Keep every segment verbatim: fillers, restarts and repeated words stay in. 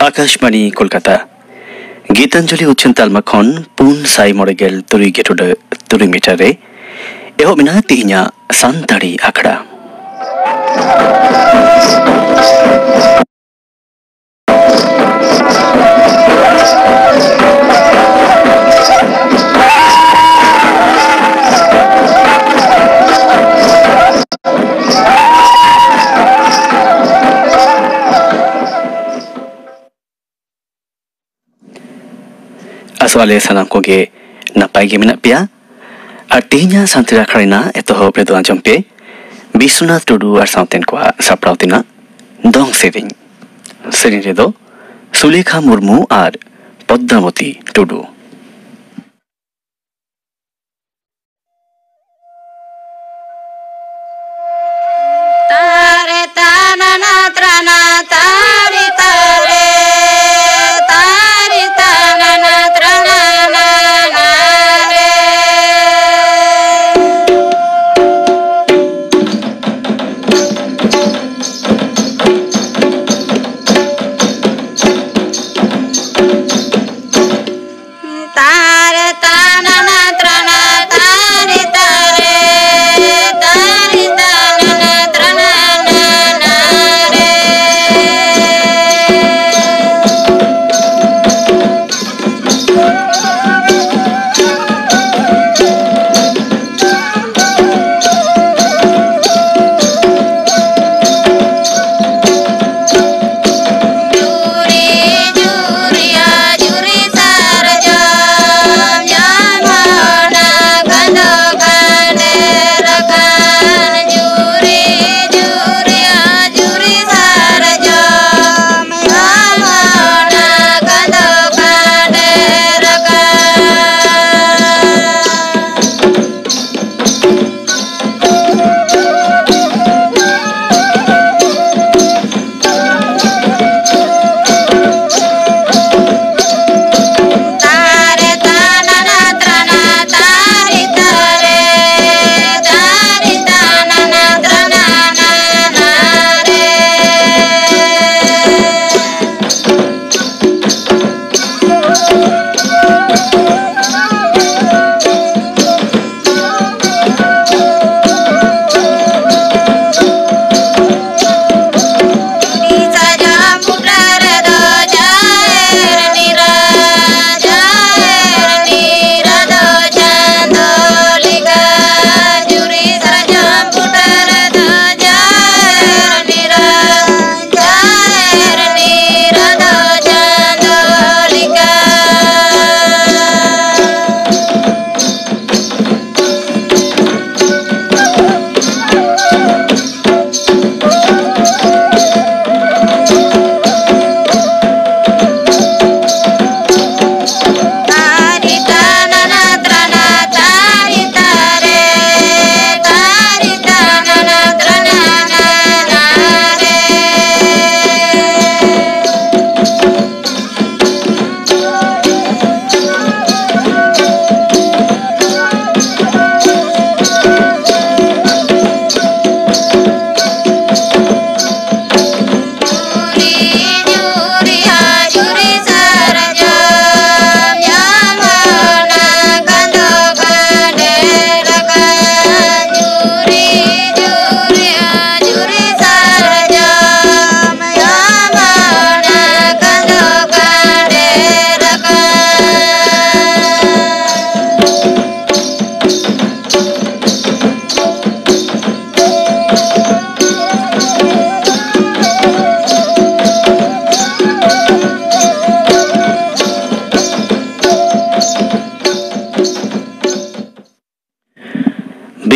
ᱟᱠᱟᱥᱵᱟᱬᱤ ᱠᱳᱞᱠᱟᱛᱟ᱾ ᱜᱤᱛᱟᱧᱡᱚᱞᱤ ᱩᱪᱷᱟᱹᱱ ᱛᱟᱞᱢᱟ ᱠᱷᱚᱱ ᱯᱩᱱ ᱥᱟᱭ ᱢᱚᱬᱮ ᱜᱮᱞ ᱛᱩᱨᱩᱭ ᱜᱮ ᱴᱩᱰᱟᱹᱜ ᱛᱩᱨᱩᱭ ᱢᱤᱴᱟᱨ ᱨᱮ ᱮᱦᱚᱵ ᱮᱱᱟ ᱛᱮᱦᱮᱧᱟᱜ ᱥᱟᱱᱛᱟᱲᱤ ᱟᱠᱷᱲᱟ᱾ ᱟᱥᱚᱜ ᱟᱞᱮ ᱥᱟᱱᱟᱢ ᱠᱚᱜᱮ ᱱᱟᱯᱟᱭ ᱜᱮ ᱢᱮᱱᱟᱜ ᱯᱮᱭᱟ᱾ ᱟᱨ ᱛᱮᱦᱮᱧᱟᱜ ᱥᱟᱱᱛᱟᱲᱤ ᱟᱠᱷᱲᱟ ᱨᱮᱱᱟᱜ ᱮᱛᱚᱦᱚᱵ ᱨᱮᱫᱚ ᱟᱸᱡᱚᱢ ᱯᱮ ᱵᱤᱥᱣᱚᱱᱟᱛᱷ ᱴᱩᱰᱩ ᱟᱨ ᱥᱟᱶᱛᱮᱱ ᱠᱚᱣᱟᱜ ᱥᱟᱯᱲᱟᱣ ᱛᱮᱱᱟᱜ ᱫᱚᱝ ᱥᱮᱨᱮᱧ᱾ ᱥᱮᱨᱮᱧ ᱨᱮᱫᱚ ᱥᱩᱞᱮᱠᱷᱟ ᱢᱩᱨᱢᱩ ᱟᱨ ᱯᱚᱫᱽᱫᱟᱵᱚᱛᱤ ᱴᱩᱰᱩ᱾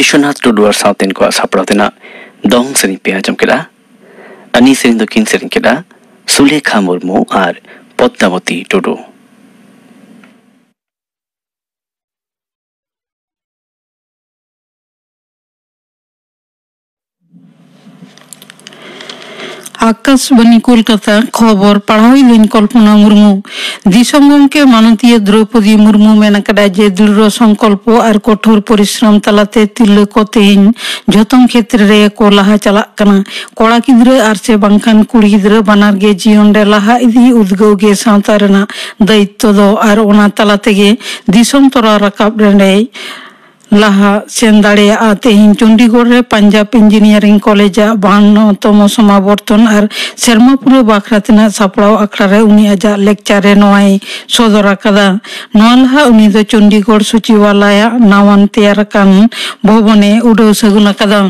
ᱵᱤᱥᱥᱚᱱᱟᱛᱷ ᱴᱩᱰᱩ ᱟᱨ ᱥᱟᱶᱛᱮᱱ ᱠᱚᱣᱟᱜ ᱥᱟᱯᱲᱟᱣ ᱛᱮᱱᱟᱜ ᱫᱚᱝ ᱥᱮᱨᱮᱧ ᱯᱮ ᱟᱸᱡᱚᱢ ᱠᱮᱫᱟ᱾ ᱟᱹᱱᱤ ᱥᱮᱨᱮᱧ ᱫᱚᱠᱤᱱ ᱥᱮᱨᱮᱧ ᱠᱮᱫᱟ ᱥᱩᱞᱮᱠᱷᱟ ᱢᱩᱨᱢᱩ ᱟᱨ ᱯᱚᱫᱽᱫᱟᱵᱚᱛᱤ ᱴᱩᱰᱩ᱾ ᱟᱠᱟᱥᱵᱟᱱᱤ ᱠᱳᱞᱠᱟᱛᱟ, ᱠᱷᱚᱵᱚᱨ ᱯᱟᱲᱦᱟᱣᱤᱡ ᱞᱤᱧ ᱠᱚᱞᱯᱚᱱᱟ ᱢᱩᱨᱢᱩ᱾ ᱫᱤᱥᱚᱢ ᱜᱚᱢᱠᱮ ᱢᱟᱱᱚᱛᱤᱭᱟᱹ ᱫᱨᱚᱣᱯᱚᱫᱤ ᱢᱩᱨᱢᱩ ᱢᱮᱱ ᱟᱠᱟᱫᱟ ᱡᱮ ᱫᱨᱤᱲᱚ ᱥᱚᱝᱠᱚᱞᱯᱚ ᱟᱨ ᱠᱚᱴᱷᱳᱨ ᱯᱚᱨᱤᱥᱨᱚᱢ ᱛᱟᱞᱟᱛᱮ ᱛᱤᱨᱞᱟᱹ ᱠᱚ ᱛᱮᱦᱮᱧ ᱡᱷᱚᱛᱚᱢ ᱠᱷᱮᱛᱨᱮ ᱨᱮ ᱠᱚ ᱞᱟᱦᱟ ᱪᱟᱞᱟᱜ ᱠᱟᱱᱟ᱾ ᱠᱚᱲᱟ ᱜᱤᱫᱽᱨᱟᱹ ᱟᱨ ᱥᱮ ᱵᱟᱝᱠᱷᱟᱱ ᱠᱩᱲᱤ ᱜᱤᱫᱽᱨᱟᱹ ᱵᱟᱱᱟᱨ ᱜᱮ ᱡᱤᱭᱚᱱ ᱨᱮ ᱞᱟᱦᱟ ᱤᱫᱤ ᱩᱫᱽᱜᱟᱹᱣ ᱜᱮ ᱥᱟᱶᱛᱟ ᱨᱮᱱᱟᱜ ᱫᱟᱭᱤᱛᱛᱚ ᱫᱚ, ᱟᱨ ᱚᱱᱟ ᱛᱟᱞᱟ ᱛᱮᱜᱮ ᱫᱤᱥᱚᱢ ᱛᱚᱨᱟᱣ ᱨᱟᱠᱟᱵ ᱨᱮ ᱞᱟᱦᱟ ᱥᱮᱱ ᱫᱟᱲᱮᱭᱟᱜᱼᱟ᱾ ᱛᱮᱦᱮᱧ ᱪᱚᱱᱰᱤᱜᱚᱲ ᱨᱮ ᱯᱟᱧᱡᱟᱵᱽ ᱤᱧᱡᱤᱱᱤᱭᱟᱨᱤᱝ ᱠᱚᱞᱮᱡᱽ ᱟᱜ ᱵᱟᱦᱟᱱᱱᱚ ᱛᱚᱢᱚ ᱥᱚᱢᱟᱵᱚᱨᱛᱚᱱ ᱟᱨ ᱥᱮᱨᱢᱟ ᱯᱩᱨᱟᱹᱣ ᱵᱟᱠᱷᱨᱟ ᱛᱮᱱᱟᱜ ᱥᱟᱯᱲᱟᱣ ᱟᱠᱷᱲᱟ ᱨᱮ ᱩᱱᱤ ᱟᱡᱟᱜ ᱞᱮᱠᱪᱟᱨ ᱨᱮ ᱱᱚᱣᱟᱭ ᱥᱚᱫᱚᱨ ᱟᱠᱟᱫᱟ᱾ ᱱᱚᱣᱟ ᱞᱟᱦᱟ ᱩᱱᱤ ᱫᱚ ᱪᱚᱱᱰᱤᱜᱚᱲ ᱥᱚᱪᱤᱵᱟᱞᱟᱭ ᱟᱜ ᱱᱟᱣᱟᱱ ᱛᱮᱭᱟᱨ ᱟᱠᱟᱱ ᱵᱷᱚᱵᱚᱱᱮ ᱩᱰᱟᱹᱣ ᱥᱟᱹᱜᱩᱱ ᱟᱠᱟᱫᱟ᱾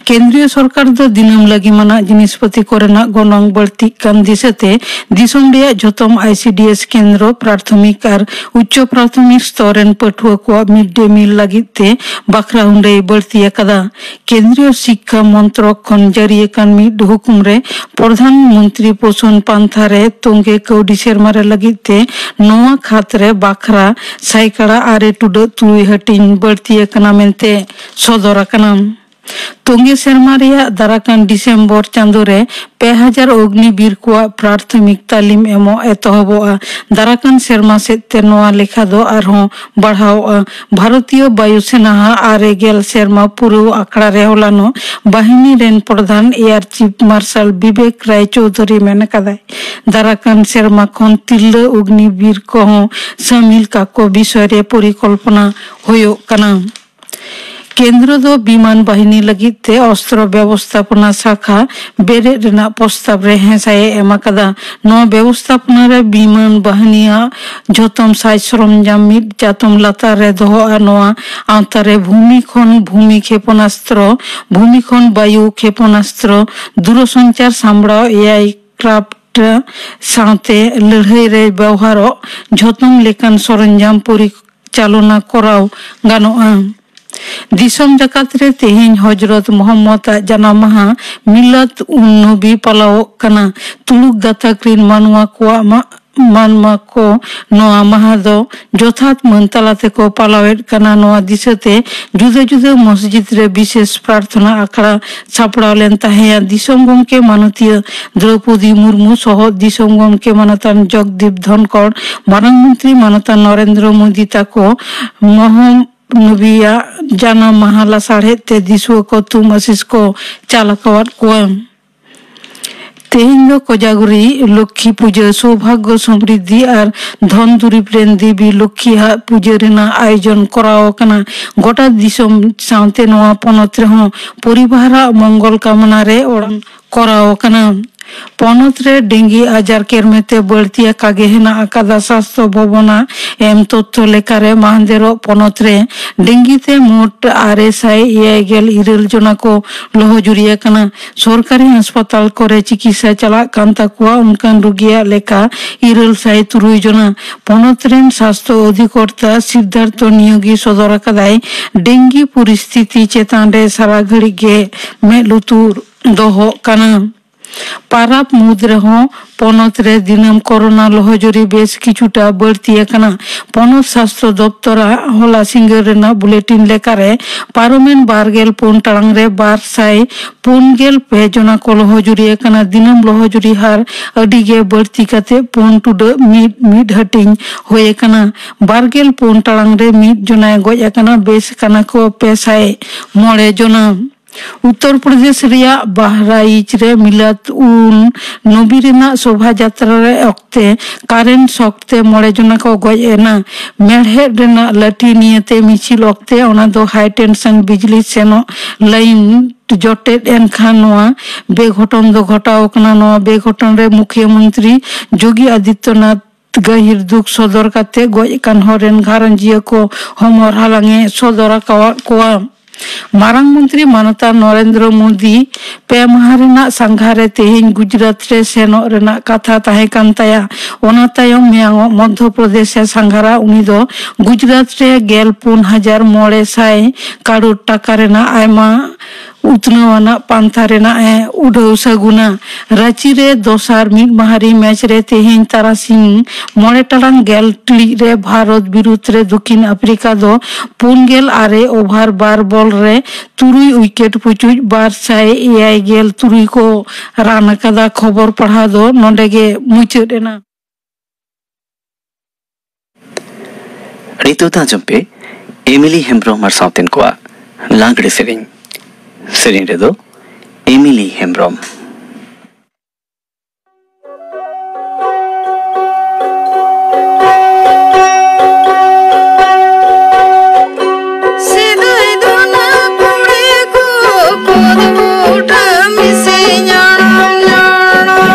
ᱠᱮᱱᱫᱨᱤᱭᱚ ᱥᱚᱨᱠᱟᱨ ᱫᱚ ᱫᱤᱱᱟᱹᱢ ᱞᱟᱹᱜᱤᱢᱟᱱᱟᱜ ᱡᱤᱱᱤᱥᱯᱟᱹᱛᱤ ᱠᱚᱨᱮᱱᱟᱜ ᱜᱚᱱᱚᱝ ᱵᱟᱹᱲᱛᱤᱜ ᱠᱟᱱ ᱫᱤᱥᱟᱹᱛᱮ ᱫᱤᱥᱚᱢ ᱨᱮᱭᱟᱜ ᱡᱷᱚᱛᱚᱢ ᱟᱭ ᱥᱤ ᱰᱤ ᱮᱥ ᱠᱮᱱᱫᱨᱚ, ᱯᱨᱟᱛᱷᱚᱢᱤᱠ ᱟᱨ ᱩᱪᱪᱚ ᱯᱨᱟᱛᱷᱚᱢᱤᱠ ᱥᱛᱚᱨ ᱨᱮᱱ ᱯᱟᱹᱴᱷᱩᱣᱟᱹ ᱠᱚᱣᱟᱜ ᱢᱤᱰ ᱰᱮ ᱢᱤᱞ ᱞᱟᱹᱜᱤᱫ ᱛᱮ ᱵᱟᱠᱷᱨᱟ ᱦᱩᱸᱰᱟᱹᱭ ᱵᱟᱹᱲᱛᱤ ᱟᱠᱟᱫᱟ᱾ ᱠᱮᱱᱫᱨᱤᱭᱚ ᱥᱤᱠᱠᱷᱟ ᱢᱚᱱᱛᱨᱚᱠ ᱠᱷᱚᱱ ᱡᱟᱹᱨᱤ ᱟᱠᱟᱱ ᱢᱤᱫ ᱦᱩᱠᱩᱢ ᱨᱮ ᱯᱨᱚᱫᱷᱟᱱ ᱢᱚᱱᱛᱨᱤ ᱯᱳᱥᱚᱱ ᱯᱟᱱᱛᱷᱟ ᱨᱮ ᱛᱚᱝᱜᱮ ᱠᱟᱹᱣᱰᱤ ᱥᱮᱨᱢᱟ ᱨᱮ ᱞᱟᱹᱜᱤᱫ ᱛᱮ ᱱᱚᱣᱟ ᱠᱷᱟᱛ ᱨᱮ ᱵᱟᱠᱷᱨᱟ ᱥᱟᱭᱠᱟᱲᱟ ᱟᱨᱮ ᱴᱩᱰᱟᱹᱜ ᱛᱩᱨᱩᱭ ᱦᱟᱹᱴᱤᱧ ᱵᱟᱹᱲᱛᱤ ᱟᱠᱟᱱᱟ ᱢᱮᱱᱛᱮ ᱥᱚᱫᱚᱨ ᱟᱠᱟᱱᱟ᱾ ᱛᱚᱝᱜᱮ ᱥᱮᱨᱢᱟ ᱨᱮᱭᱟᱜ ᱫᱟᱨᱟᱠᱟᱱ ᱰᱤᱥᱮᱢᱵᱚᱨ ᱪᱟᱸᱫᱳ ᱨᱮ ᱯᱮ ᱦᱟᱡᱟᱨ ᱚᱜᱱᱤᱵᱤᱨ ᱠᱚᱣᱟᱜ ᱯᱨᱟᱛᱷᱚᱢᱤᱠ ᱛᱟᱹᱞᱤᱢ ᱮᱢᱚᱜ ᱮᱛᱚᱦᱚᱵᱚᱜᱼᱟ᱾ ᱫᱟᱨᱟᱠᱟᱱ ᱥᱮᱨᱢᱟ ᱥᱮᱫ ᱛᱮ ᱱᱚᱣᱟ ᱞᱮᱠᱷᱟ ᱫᱚ ᱟᱨᱦᱚᱸ ᱵᱟᱲᱦᱟᱣᱚᱜᱼᱟ᱾ ᱵᱷᱟᱨᱚᱛᱤᱭᱚ ᱵᱟᱭᱩ ᱥᱮᱱᱟ ᱟᱜ ᱟᱨᱮ ᱜᱮᱞ ᱥᱮᱨᱢᱟ ᱯᱩᱨᱟᱹᱣ ᱟᱠᱷᱲᱟ ᱨᱮ ᱦᱚᱞᱟᱱᱚᱜ ᱵᱟᱦᱤᱱᱤ ᱨᱮᱱ ᱯᱨᱚᱫᱷᱟᱱ ᱮᱭᱟᱨ ᱪᱤᱯ ᱢᱟᱨᱥᱟᱞ ᱵᱤᱵᱮᱠ ᱨᱟᱭ ᱪᱳᱣᱫᱷᱩᱨᱤ ᱢᱮᱱ ᱟᱠᱟᱫᱟᱭ, ᱫᱟᱨᱟᱠᱟᱱ ᱥᱮᱨᱢᱟ ᱠᱷᱚᱱ ᱛᱤᱨᱞᱟᱹ ᱚᱜᱱᱤᱵᱤᱨ ᱠᱚᱦᱚᱸ ᱥᱟᱹᱢᱤᱞ ᱠᱟᱠᱚ ᱵᱤᱥᱚᱭ ᱨᱮ ᱯᱚᱨᱤᱠᱚᱞᱯᱚᱱᱟ ᱦᱩᱭᱩᱜ ᱠᱟᱱᱟ᱾ ᱠᱮᱱᱫᱨᱚ ᱫᱚ ᱵᱤᱢᱟᱱ ᱵᱟᱦᱤᱱᱤ ᱞᱟᱹᱜᱤᱫ ᱛᱮ ᱚᱥᱛᱨᱚ ᱵᱮᱵᱚᱥᱛᱷᱟᱯᱚᱱᱟ ᱥᱟᱠᱷᱟ ᱵᱮᱨᱮᱫ ᱨᱮᱱᱟᱜ ᱯᱨᱚᱥᱛᱟᱵ ᱨᱮ ᱦᱮᱸᱥᱟᱭᱮ ᱮᱢ ᱟᱠᱟᱫᱟ᱾ ᱱᱚᱣᱟ ᱵᱮᱵᱚᱥᱛᱷᱟᱯᱚᱱᱟ ᱨᱮ ᱵᱤᱢᱟᱱ ᱵᱟᱦᱤᱱᱤᱭᱟᱜ ᱡᱷᱚᱛᱚᱢ ᱥᱟᱡᱽ ᱥᱚᱨᱚᱢᱡᱟᱢ ᱢᱤᱫ ᱪᱟᱛᱚᱢ ᱞᱟᱛᱟᱨ ᱨᱮ ᱫᱚᱦᱚᱜᱼᱟ᱾ ᱱᱚᱣᱟ ᱟᱣᱛᱟ ᱨᱮ ᱵᱷᱩᱢᱤ ᱠᱷᱚᱱ ᱵᱷᱩᱢᱤ ᱠᱷᱮᱯᱚᱱᱟᱥᱛᱨᱚ, ᱵᱷᱩᱢᱤ ᱠᱷᱚᱱ ᱵᱟᱭᱩ ᱠᱷᱮᱯᱚᱱᱟᱥᱛᱨᱚ, ᱫᱩᱨᱚᱥᱚᱧᱪᱟᱨ ᱥᱟᱢᱵᱲᱟᱣ ᱮ ᱟᱭ ᱠᱨᱟᱯᱴ ᱥᱟᱶᱛᱮ ᱞᱟᱹᱲᱦᱟᱹᱭ ᱨᱮ ᱵᱮᱣᱦᱟᱨᱚᱜ ᱡᱷᱚᱛᱚᱢ ᱞᱮᱠᱟᱱ ᱥᱚᱨᱚᱧᱡᱟᱢ ᱯᱚᱨᱤᱪᱟᱞᱚᱱᱟ ᱠᱚᱨᱟᱣ ᱜᱟᱱᱚᱜᱼᱟ᱾ ᱫᱤᱥᱚᱢ ᱡᱟᱠᱟᱛ ᱨᱮ ᱛᱮᱦᱮᱧ ᱦᱚᱡᱨᱚᱛ ᱢᱚᱦᱚᱢᱢᱚᱫᱽ ᱟᱜ ᱡᱟᱱᱟᱢ ᱢᱟᱦᱟ ᱢᱤᱞᱟᱫ ᱩᱱ ᱱᱚᱵᱤ ᱯᱟᱞᱟᱣᱚᱜ ᱠᱟᱱᱟ᱾ ᱛᱩᱲᱩᱠ ᱜᱟᱛᱟᱠ ᱨᱤᱱ ᱢᱟᱱᱣᱟ ᱠᱚᱣᱟᱜ ᱢᱟ-, ᱢᱟᱱᱣᱟ ᱠᱚ ᱱᱚᱣᱟ ᱢᱟᱦᱟ ᱫᱚ ᱡᱚᱛᱷᱟᱛ ᱢᱟᱹᱱ ᱛᱟᱞᱟ ᱛᱮᱠᱚ ᱯᱟᱞᱟᱣᱮᱫ ᱠᱟᱱᱟ᱾ ᱱᱚᱣᱟ ᱫᱤᱥᱟᱹᱛᱮ ᱡᱩᱫᱟᱹ ᱡᱩᱫᱟᱹ ᱢᱚᱥᱡᱤᱫ ᱨᱮ ᱵᱤᱥᱮᱥ ᱯᱨᱟᱨᱛᱷᱚᱱᱟ ᱟᱠᱷᱲᱟ ᱥᱟᱯᱲᱟᱣ ᱞᱮᱱ ᱛᱟᱦᱮᱸᱭᱟ᱾ ᱫᱤᱥᱚᱢ ᱜᱚᱢᱠᱮ ᱢᱟᱱᱚᱛᱤᱭᱟᱹ ᱫᱨᱚᱣᱯᱚᱫᱤ ᱢᱩᱨᱢᱩ ᱥᱚᱦᱚ ᱫᱤᱥᱚᱢ ᱜᱚᱢᱠᱮ ᱢᱟᱱᱚᱛᱟᱱ ᱡᱚᱜᱽᱫᱤᱯ ᱫᱷᱚᱱᱠᱚᱲ, ᱢᱟᱨᱟᱝ ᱢᱚᱱᱛᱨᱤ ᱢᱟᱱᱚᱛᱟᱱ ᱱᱚᱨᱮᱱᱫᱨᱚ ᱢᱳᱫᱤ ᱛᱟᱠᱚ ᱢᱚᱦᱚᱢ ᱱᱚᱵᱤᱭᱟᱜ ᱡᱟᱱᱟᱢ ᱢᱟᱦᱟ ᱞᱟᱥᱟᱲᱦᱮᱫ ᱛᱮ ᱫᱤᱥᱩᱣᱟᱹ ᱠᱚ ᱛᱩᱢ ᱟᱥᱤᱥ ᱠᱚ ᱪᱟᱞ ᱟᱠᱟᱣᱟᱫ ᱠᱚᱣᱟ᱾ ᱛᱮᱦᱮᱧ ᱫᱚ ᱠᱚᱡᱟᱜᱩᱨᱤ, ᱞᱚᱠᱠᱷᱤ ᱯᱩᱡᱟᱹ, ᱥᱳᱵᱷᱟᱜᱽᱜᱚ ᱥᱚᱢᱨᱤᱫᱷᱤ ᱟᱨ ᱫᱷᱚᱱ ᱫᱩᱨᱤᱵ ᱨᱮᱱ ᱫᱮᱵᱤ ᱞᱚᱠᱠᱷᱤ ᱟᱜ ᱯᱩᱡᱟᱹ ᱨᱮᱱᱟᱜ ᱟᱭᱳᱡᱚᱱ ᱠᱚᱨᱟᱣ ᱟᱠᱟᱱᱟ᱾ ᱜᱚᱴᱟ ᱫᱤᱥᱚᱢ ᱥᱟᱶᱛᱮ ᱱᱚᱣᱟ ᱯᱚᱱᱚᱛ ᱨᱮᱦᱚᱸ ᱯᱚᱨᱤᱵᱟᱨ ᱟᱜ ᱢᱚᱝᱜᱚᱞ ᱠᱟᱢᱱᱟ ᱨᱮ ᱚᱲᱟᱜ ᱠᱚᱨᱟᱣ ᱟᱠᱟᱱᱟ᱾ ᱯᱚᱱᱚᱛ ᱨᱮ ᱰᱮᱝᱜᱤ ᱟᱡᱟᱨ ᱠᱮᱨᱢᱮ ᱛᱮ ᱵᱟᱹᱲᱛᱤ ᱟᱠᱟ ᱜᱮ ᱦᱮᱱᱟᱜ ᱟᱠᱟᱫᱟ᱾ ᱥᱟᱥᱛᱷᱚ ᱵᱷᱚᱵᱚᱱᱟᱜ ᱮᱢ ᱛᱚᱛᱛᱷᱚ ᱞᱮᱠᱟᱨᱮ ᱢᱟᱦᱫᱮᱨᱚᱜ ᱯᱚᱱᱚᱛ ᱨᱮ ᱰᱮᱝᱜᱤ ᱛᱮ ᱢᱳᱴ ᱟᱨᱮ ᱥᱟᱭ ᱮᱭᱟᱭ ᱜᱮᱞ ᱤᱨᱟᱹᱞ ᱡᱚᱱᱟ ᱠᱚ ᱞᱚᱦᱚᱡᱩᱨᱤ ᱟᱠᱟᱱᱟ᱾ ᱥᱚᱨᱠᱟᱨᱤ ᱦᱟᱥᱯᱟᱛᱟᱞ ᱠᱚᱨᱮ ᱪᱤᱠᱤᱛᱥᱟ ᱪᱟᱞᱟᱜ ᱠᱟᱱ ᱛᱟᱠᱚᱣᱟ ᱚᱱᱠᱟᱱ ᱨᱩᱜᱤᱭᱟᱜ ᱞᱮᱠᱟ ᱤᱨᱟᱹᱞ ᱥᱟᱭ ᱛᱩᱨᱩᱭ ᱡᱚᱱᱟ᱾ ᱯᱚᱱᱚᱛ ᱨᱮᱱ ᱥᱟᱥᱛᱷᱚ ᱚᱫᱷᱤᱠᱚᱨᱛᱟ ᱥᱤᱫᱽᱫᱷᱟᱨᱛᱷᱚ ᱱᱤᱭᱳᱜᱤ ᱥᱚᱫᱚᱨ ᱟᱠᱟᱫᱟᱭ, ᱰᱮᱝᱜᱤ ᱯᱚᱨᱤᱥᱛᱷᱤᱛᱤ ᱪᱮᱛᱟᱱ ᱨᱮ ᱥᱟᱨᱟ ᱜᱷᱟᱹᱲᱤᱡ ᱜᱮ ᱢᱮᱫ ᱞᱩᱛᱩᱨ ᱫᱚᱦᱚᱜ ᱠᱟᱱᱟ᱾ ᱯᱟᱨᱟᱵᱽ ᱢᱩᱫᱽ ᱨᱮᱦᱚᱸ ᱯᱚᱱᱚᱛ ᱨᱮ ᱫᱤᱱᱟᱹᱢ ᱠᱚᱨᱳᱱᱟ ᱞᱚᱦᱚᱡᱩᱨᱤ ᱵᱮᱥ ᱠᱤᱪᱷᱩᱴᱟ ᱵᱟᱹᱲᱛᱤ ᱟᱠᱟᱱᱟ᱾ ᱯᱚᱱᱚᱛ ᱥᱟᱥᱛᱷᱚ ᱫᱚᱯᱛᱚᱨᱟᱜ ᱦᱚᱞᱟ ᱥᱤᱸᱜᱟᱹᱲ ᱨᱮᱱᱟᱜ ᱵᱩᱞᱮᱴᱤᱱ ᱞᱮᱠᱟᱨᱮ ᱯᱟᱨᱚᱢᱮᱱ ᱵᱟᱨ ᱜᱮᱞ ᱯᱩᱱ ᱴᱟᱲᱟᱝ ᱨᱮ ᱵᱟᱨ ᱥᱟᱭ ᱯᱩᱱ ᱜᱮᱞ ᱯᱮ ᱡᱚᱱᱟ ᱠᱚ ᱞᱚᱦᱚᱡᱩᱨᱤ ᱟᱠᱟᱱᱟ᱾ ᱫᱤᱱᱟᱹᱢ ᱞᱚᱦᱚᱡᱩᱨᱤ ᱦᱟᱨ ᱟᱹᱰᱤ ᱜᱮ ᱵᱟᱹᱲᱛᱤ ᱠᱟᱛᱮ ᱯᱩᱱ ᱴᱩᱰᱟᱹᱜ ᱢᱤᱫ ᱢᱤᱫ ᱦᱟᱹᱴᱤᱧ ᱦᱩᱭ ᱟᱠᱟᱱᱟ᱾ ᱵᱟᱨ ᱜᱮᱞ ᱯᱩᱱ ᱴᱟᱲᱟᱝ ᱨᱮ ᱢᱤᱫ ᱡᱚᱱᱟᱭ ᱜᱚᱡ ᱟᱠᱟᱱᱟ᱾ ᱵᱮᱥ ᱟᱠᱟᱱᱟ ᱠᱚ ᱯᱮ ᱥᱟᱭ ᱢᱚᱬᱮ ᱡᱚᱱᱟ᱾ ᱩᱛᱛᱚᱨ ᱯᱨᱚᱫᱮᱥ ᱨᱮᱭᱟᱜ ᱵᱟᱦᱨᱟᱭᱤᱪ ᱨᱮ ᱢᱤᱞᱟᱫ ᱩᱱ ᱱᱚᱵᱤ ᱨᱮᱱᱟᱜ ᱥᱳᱵᱷᱟ ᱡᱟᱛᱨᱟ ᱨᱮ ᱚᱠᱛᱮ ᱠᱟᱨᱮᱱᱴ ᱥᱚᱠ ᱛᱮ ᱢᱚᱬᱮ ᱡᱚᱱᱟ ᱠᱚ ᱜᱚᱡ ᱮᱱᱟ᱾ ᱢᱮᱲᱦᱮᱫ ᱨᱮᱱᱟᱜ ᱞᱟᱹᱴᱷᱤ ᱱᱤᱭᱟᱹᱛᱮ ᱢᱤᱪᱷᱤᱞ ᱚᱠᱛᱮ ᱚᱱᱟ ᱫᱚ ᱦᱟᱭ ᱴᱮᱱᱥᱚᱱ ᱵᱤᱡᱽᱞᱤ ᱥᱮᱱᱚᱜ ᱞᱟᱭᱤᱱ ᱡᱚᱴᱮᱫ ᱮᱱ ᱠᱷᱟᱱ ᱱᱚᱣᱟ ᱵᱮᱜᱷᱚᱴᱚᱱ ᱫᱚ ᱜᱷᱚᱴᱟᱣ ᱟᱠᱟᱱᱟ᱾ ᱱᱚᱣᱟ ᱵᱮᱜᱷᱚᱴᱚᱱ ᱨᱮ ᱢᱩᱠᱷᱭᱟᱹ ᱢᱚᱱᱛᱨᱤ ᱡᱳᱜᱤ ᱟᱫᱤᱛᱭᱚᱱᱟᱛᱷ ᱜᱟᱹᱦᱤᱨ ᱫᱩᱠ ᱥᱚᱫᱚᱨ ᱠᱟᱛᱮ ᱜᱚᱡ ᱟᱠᱟᱱ ᱦᱚᱲ ᱨᱮᱱ ᱜᱷᱟᱨᱚᱸᱡᱤᱭᱟᱹ ᱠᱚ ᱦᱚᱢᱚᱨ ᱦᱟᱞᱟᱝ ᱮ ᱥᱚᱫᱚᱨ ᱟᱠᱟᱣᱟᱫ ᱠᱚᱣᱟ᱾ ᱢᱟᱨᱟᱝ ᱢᱚᱱᱛᱨᱤ ᱢᱟᱱᱚᱛᱟᱱ ᱱᱚᱨᱮᱱᱫᱨᱚ ᱢᱳᱫᱤ ᱯᱮ ᱢᱟᱦᱟ ᱨᱮᱱᱟᱜ ᱥᱟᱸᱜᱷᱟᱨ ᱨᱮ ᱛᱮᱦᱮᱧ ᱜᱩᱡᱽᱨᱟᱴ ᱨᱮ ᱥᱮᱱᱚᱜ ᱨᱮᱱᱟᱜ ᱠᱟᱛᱷᱟ ᱛᱟᱦᱮᱸ ᱠᱟᱱ ᱛᱟᱭᱟ᱾ ᱚᱱᱟ ᱛᱟᱭᱚᱢ ᱢᱮᱭᱟᱝᱚᱜ ᱢᱚᱫᱷᱭᱚ ᱯᱨᱚᱫᱮᱥ ᱮ ᱥᱟᱸᱜᱷᱟᱨᱟ᱾ ᱩᱱᱤ ᱫᱚ ᱜᱩᱡᱽᱨᱟᱴ ᱨᱮ ᱜᱮᱞ ᱯᱩᱱ ᱦᱟᱡᱟᱨ ᱢᱚᱬᱮ ᱥᱟᱭ ᱠᱟᱨᱳᱲ ᱴᱟᱠᱟ ᱨᱮᱱᱟᱜ ᱟᱭᱢᱟ ᱩᱛᱱᱟᱹᱣ ᱟᱱᱟᱜ ᱯᱟᱱᱛᱷᱟ ᱨᱮᱱᱟᱜ ᱮ ᱩᱰᱷᱟᱹᱣ ᱥᱟᱹᱜᱩᱱᱟ᱾ ᱨᱟᱸᱪᱤ ᱨᱮ ᱫᱚᱥᱟᱨ ᱢᱤᱫ ᱢᱟᱦᱟᱨᱤ ᱢᱮᱪ ᱨᱮ ᱛᱮᱦᱮᱧ ᱛᱟᱨᱟᱥᱤᱧ ᱢᱚᱬᱮ ᱴᱟᱲᱟᱝ ᱜᱮᱞ ᱴᱤᱲᱤᱡ ᱨᱮ ᱵᱷᱟᱨᱚᱛ ᱵᱤᱨᱩᱫᱽ ᱨᱮ ᱫᱚᱠᱷᱤᱱ ᱟᱯᱷᱨᱤᱠᱟ ᱫᱚ ᱯᱩᱱ ᱜᱮᱞ ᱟᱨᱮ ᱳᱵᱷᱟᱨ ᱵᱟᱨ ᱵᱚᱞ ᱨᱮ ᱛᱩᱨᱩᱭ ᱩᱭᱠᱮᱴ ᱯᱩᱪᱩᱡ ᱵᱟᱨ ᱥᱟᱭ ᱮᱭᱟᱭ ᱜᱮᱞ ᱛᱩᱨᱩᱭ ᱠᱚ ᱨᱟᱱ ᱟᱠᱟᱫᱟ᱾ ᱠᱷᱚᱵᱚᱨ ᱯᱟᱲᱦᱟᱣ ᱫᱚ ᱱᱚᱰᱮ ᱜᱮ ᱢᱩᱪᱟᱹᱫ ᱮᱱᱟ᱾ ᱱᱤᱛᱚᱜ ᱫᱚ ᱟᱸᱡᱚᱢ ᱯᱮ ᱮᱢᱤᱞᱤ ᱦᱮᱢᱵᱽᱨᱚᱢ ᱟᱨ ᱥᱟᱶᱛᱮᱱ ᱠᱚᱣᱟᱜ ᱞᱟᱜᱽᱲᱮ ᱥᱮᱨᱮᱧ᱾ ᱥᱮᱨᱮᱧ ᱨᱮᱫᱚ ᱮᱢᱤᱞᱤ ᱦᱮᱢᱵᱽᱨᱚᱢ᱾ ᱥᱮᱫᱟᱭ ᱫᱚ ᱱᱟ ᱠᱩᱲᱤ ᱠᱚ ᱠᱚᱫ ᱵᱩᱴᱟᱹ ᱢᱤᱥᱤ ᱧᱟᱲᱟᱢ ᱧᱟᱲᱟᱢ᱾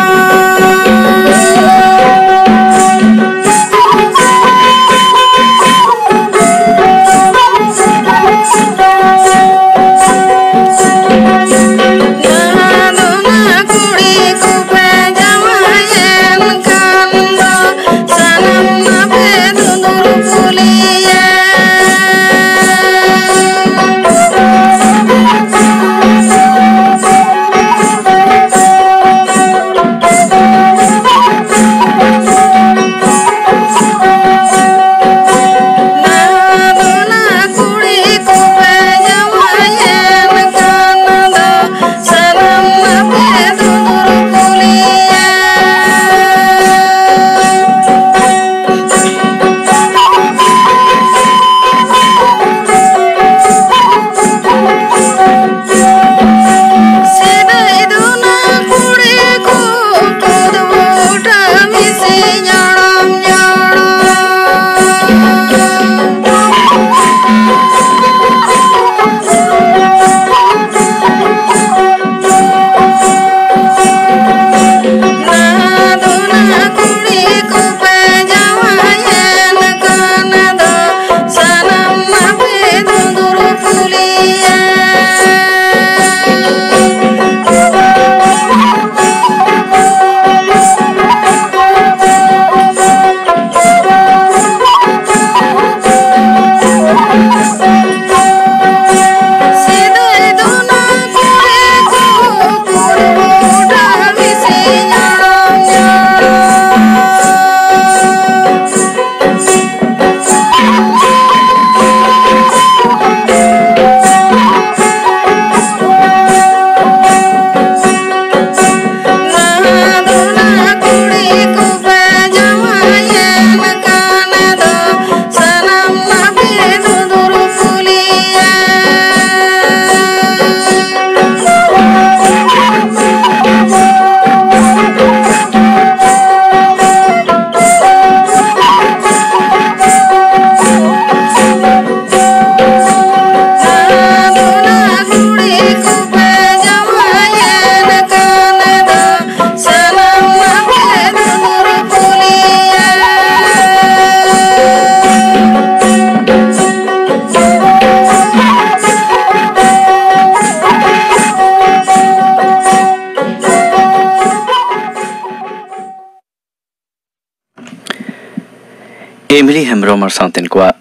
ᱮᱢᱤᱞᱤ ᱦᱮᱢᱵᱽᱨᱚᱢ ᱟᱨ ᱥᱟᱶᱛᱮᱱ ᱠᱚᱣᱟᱜ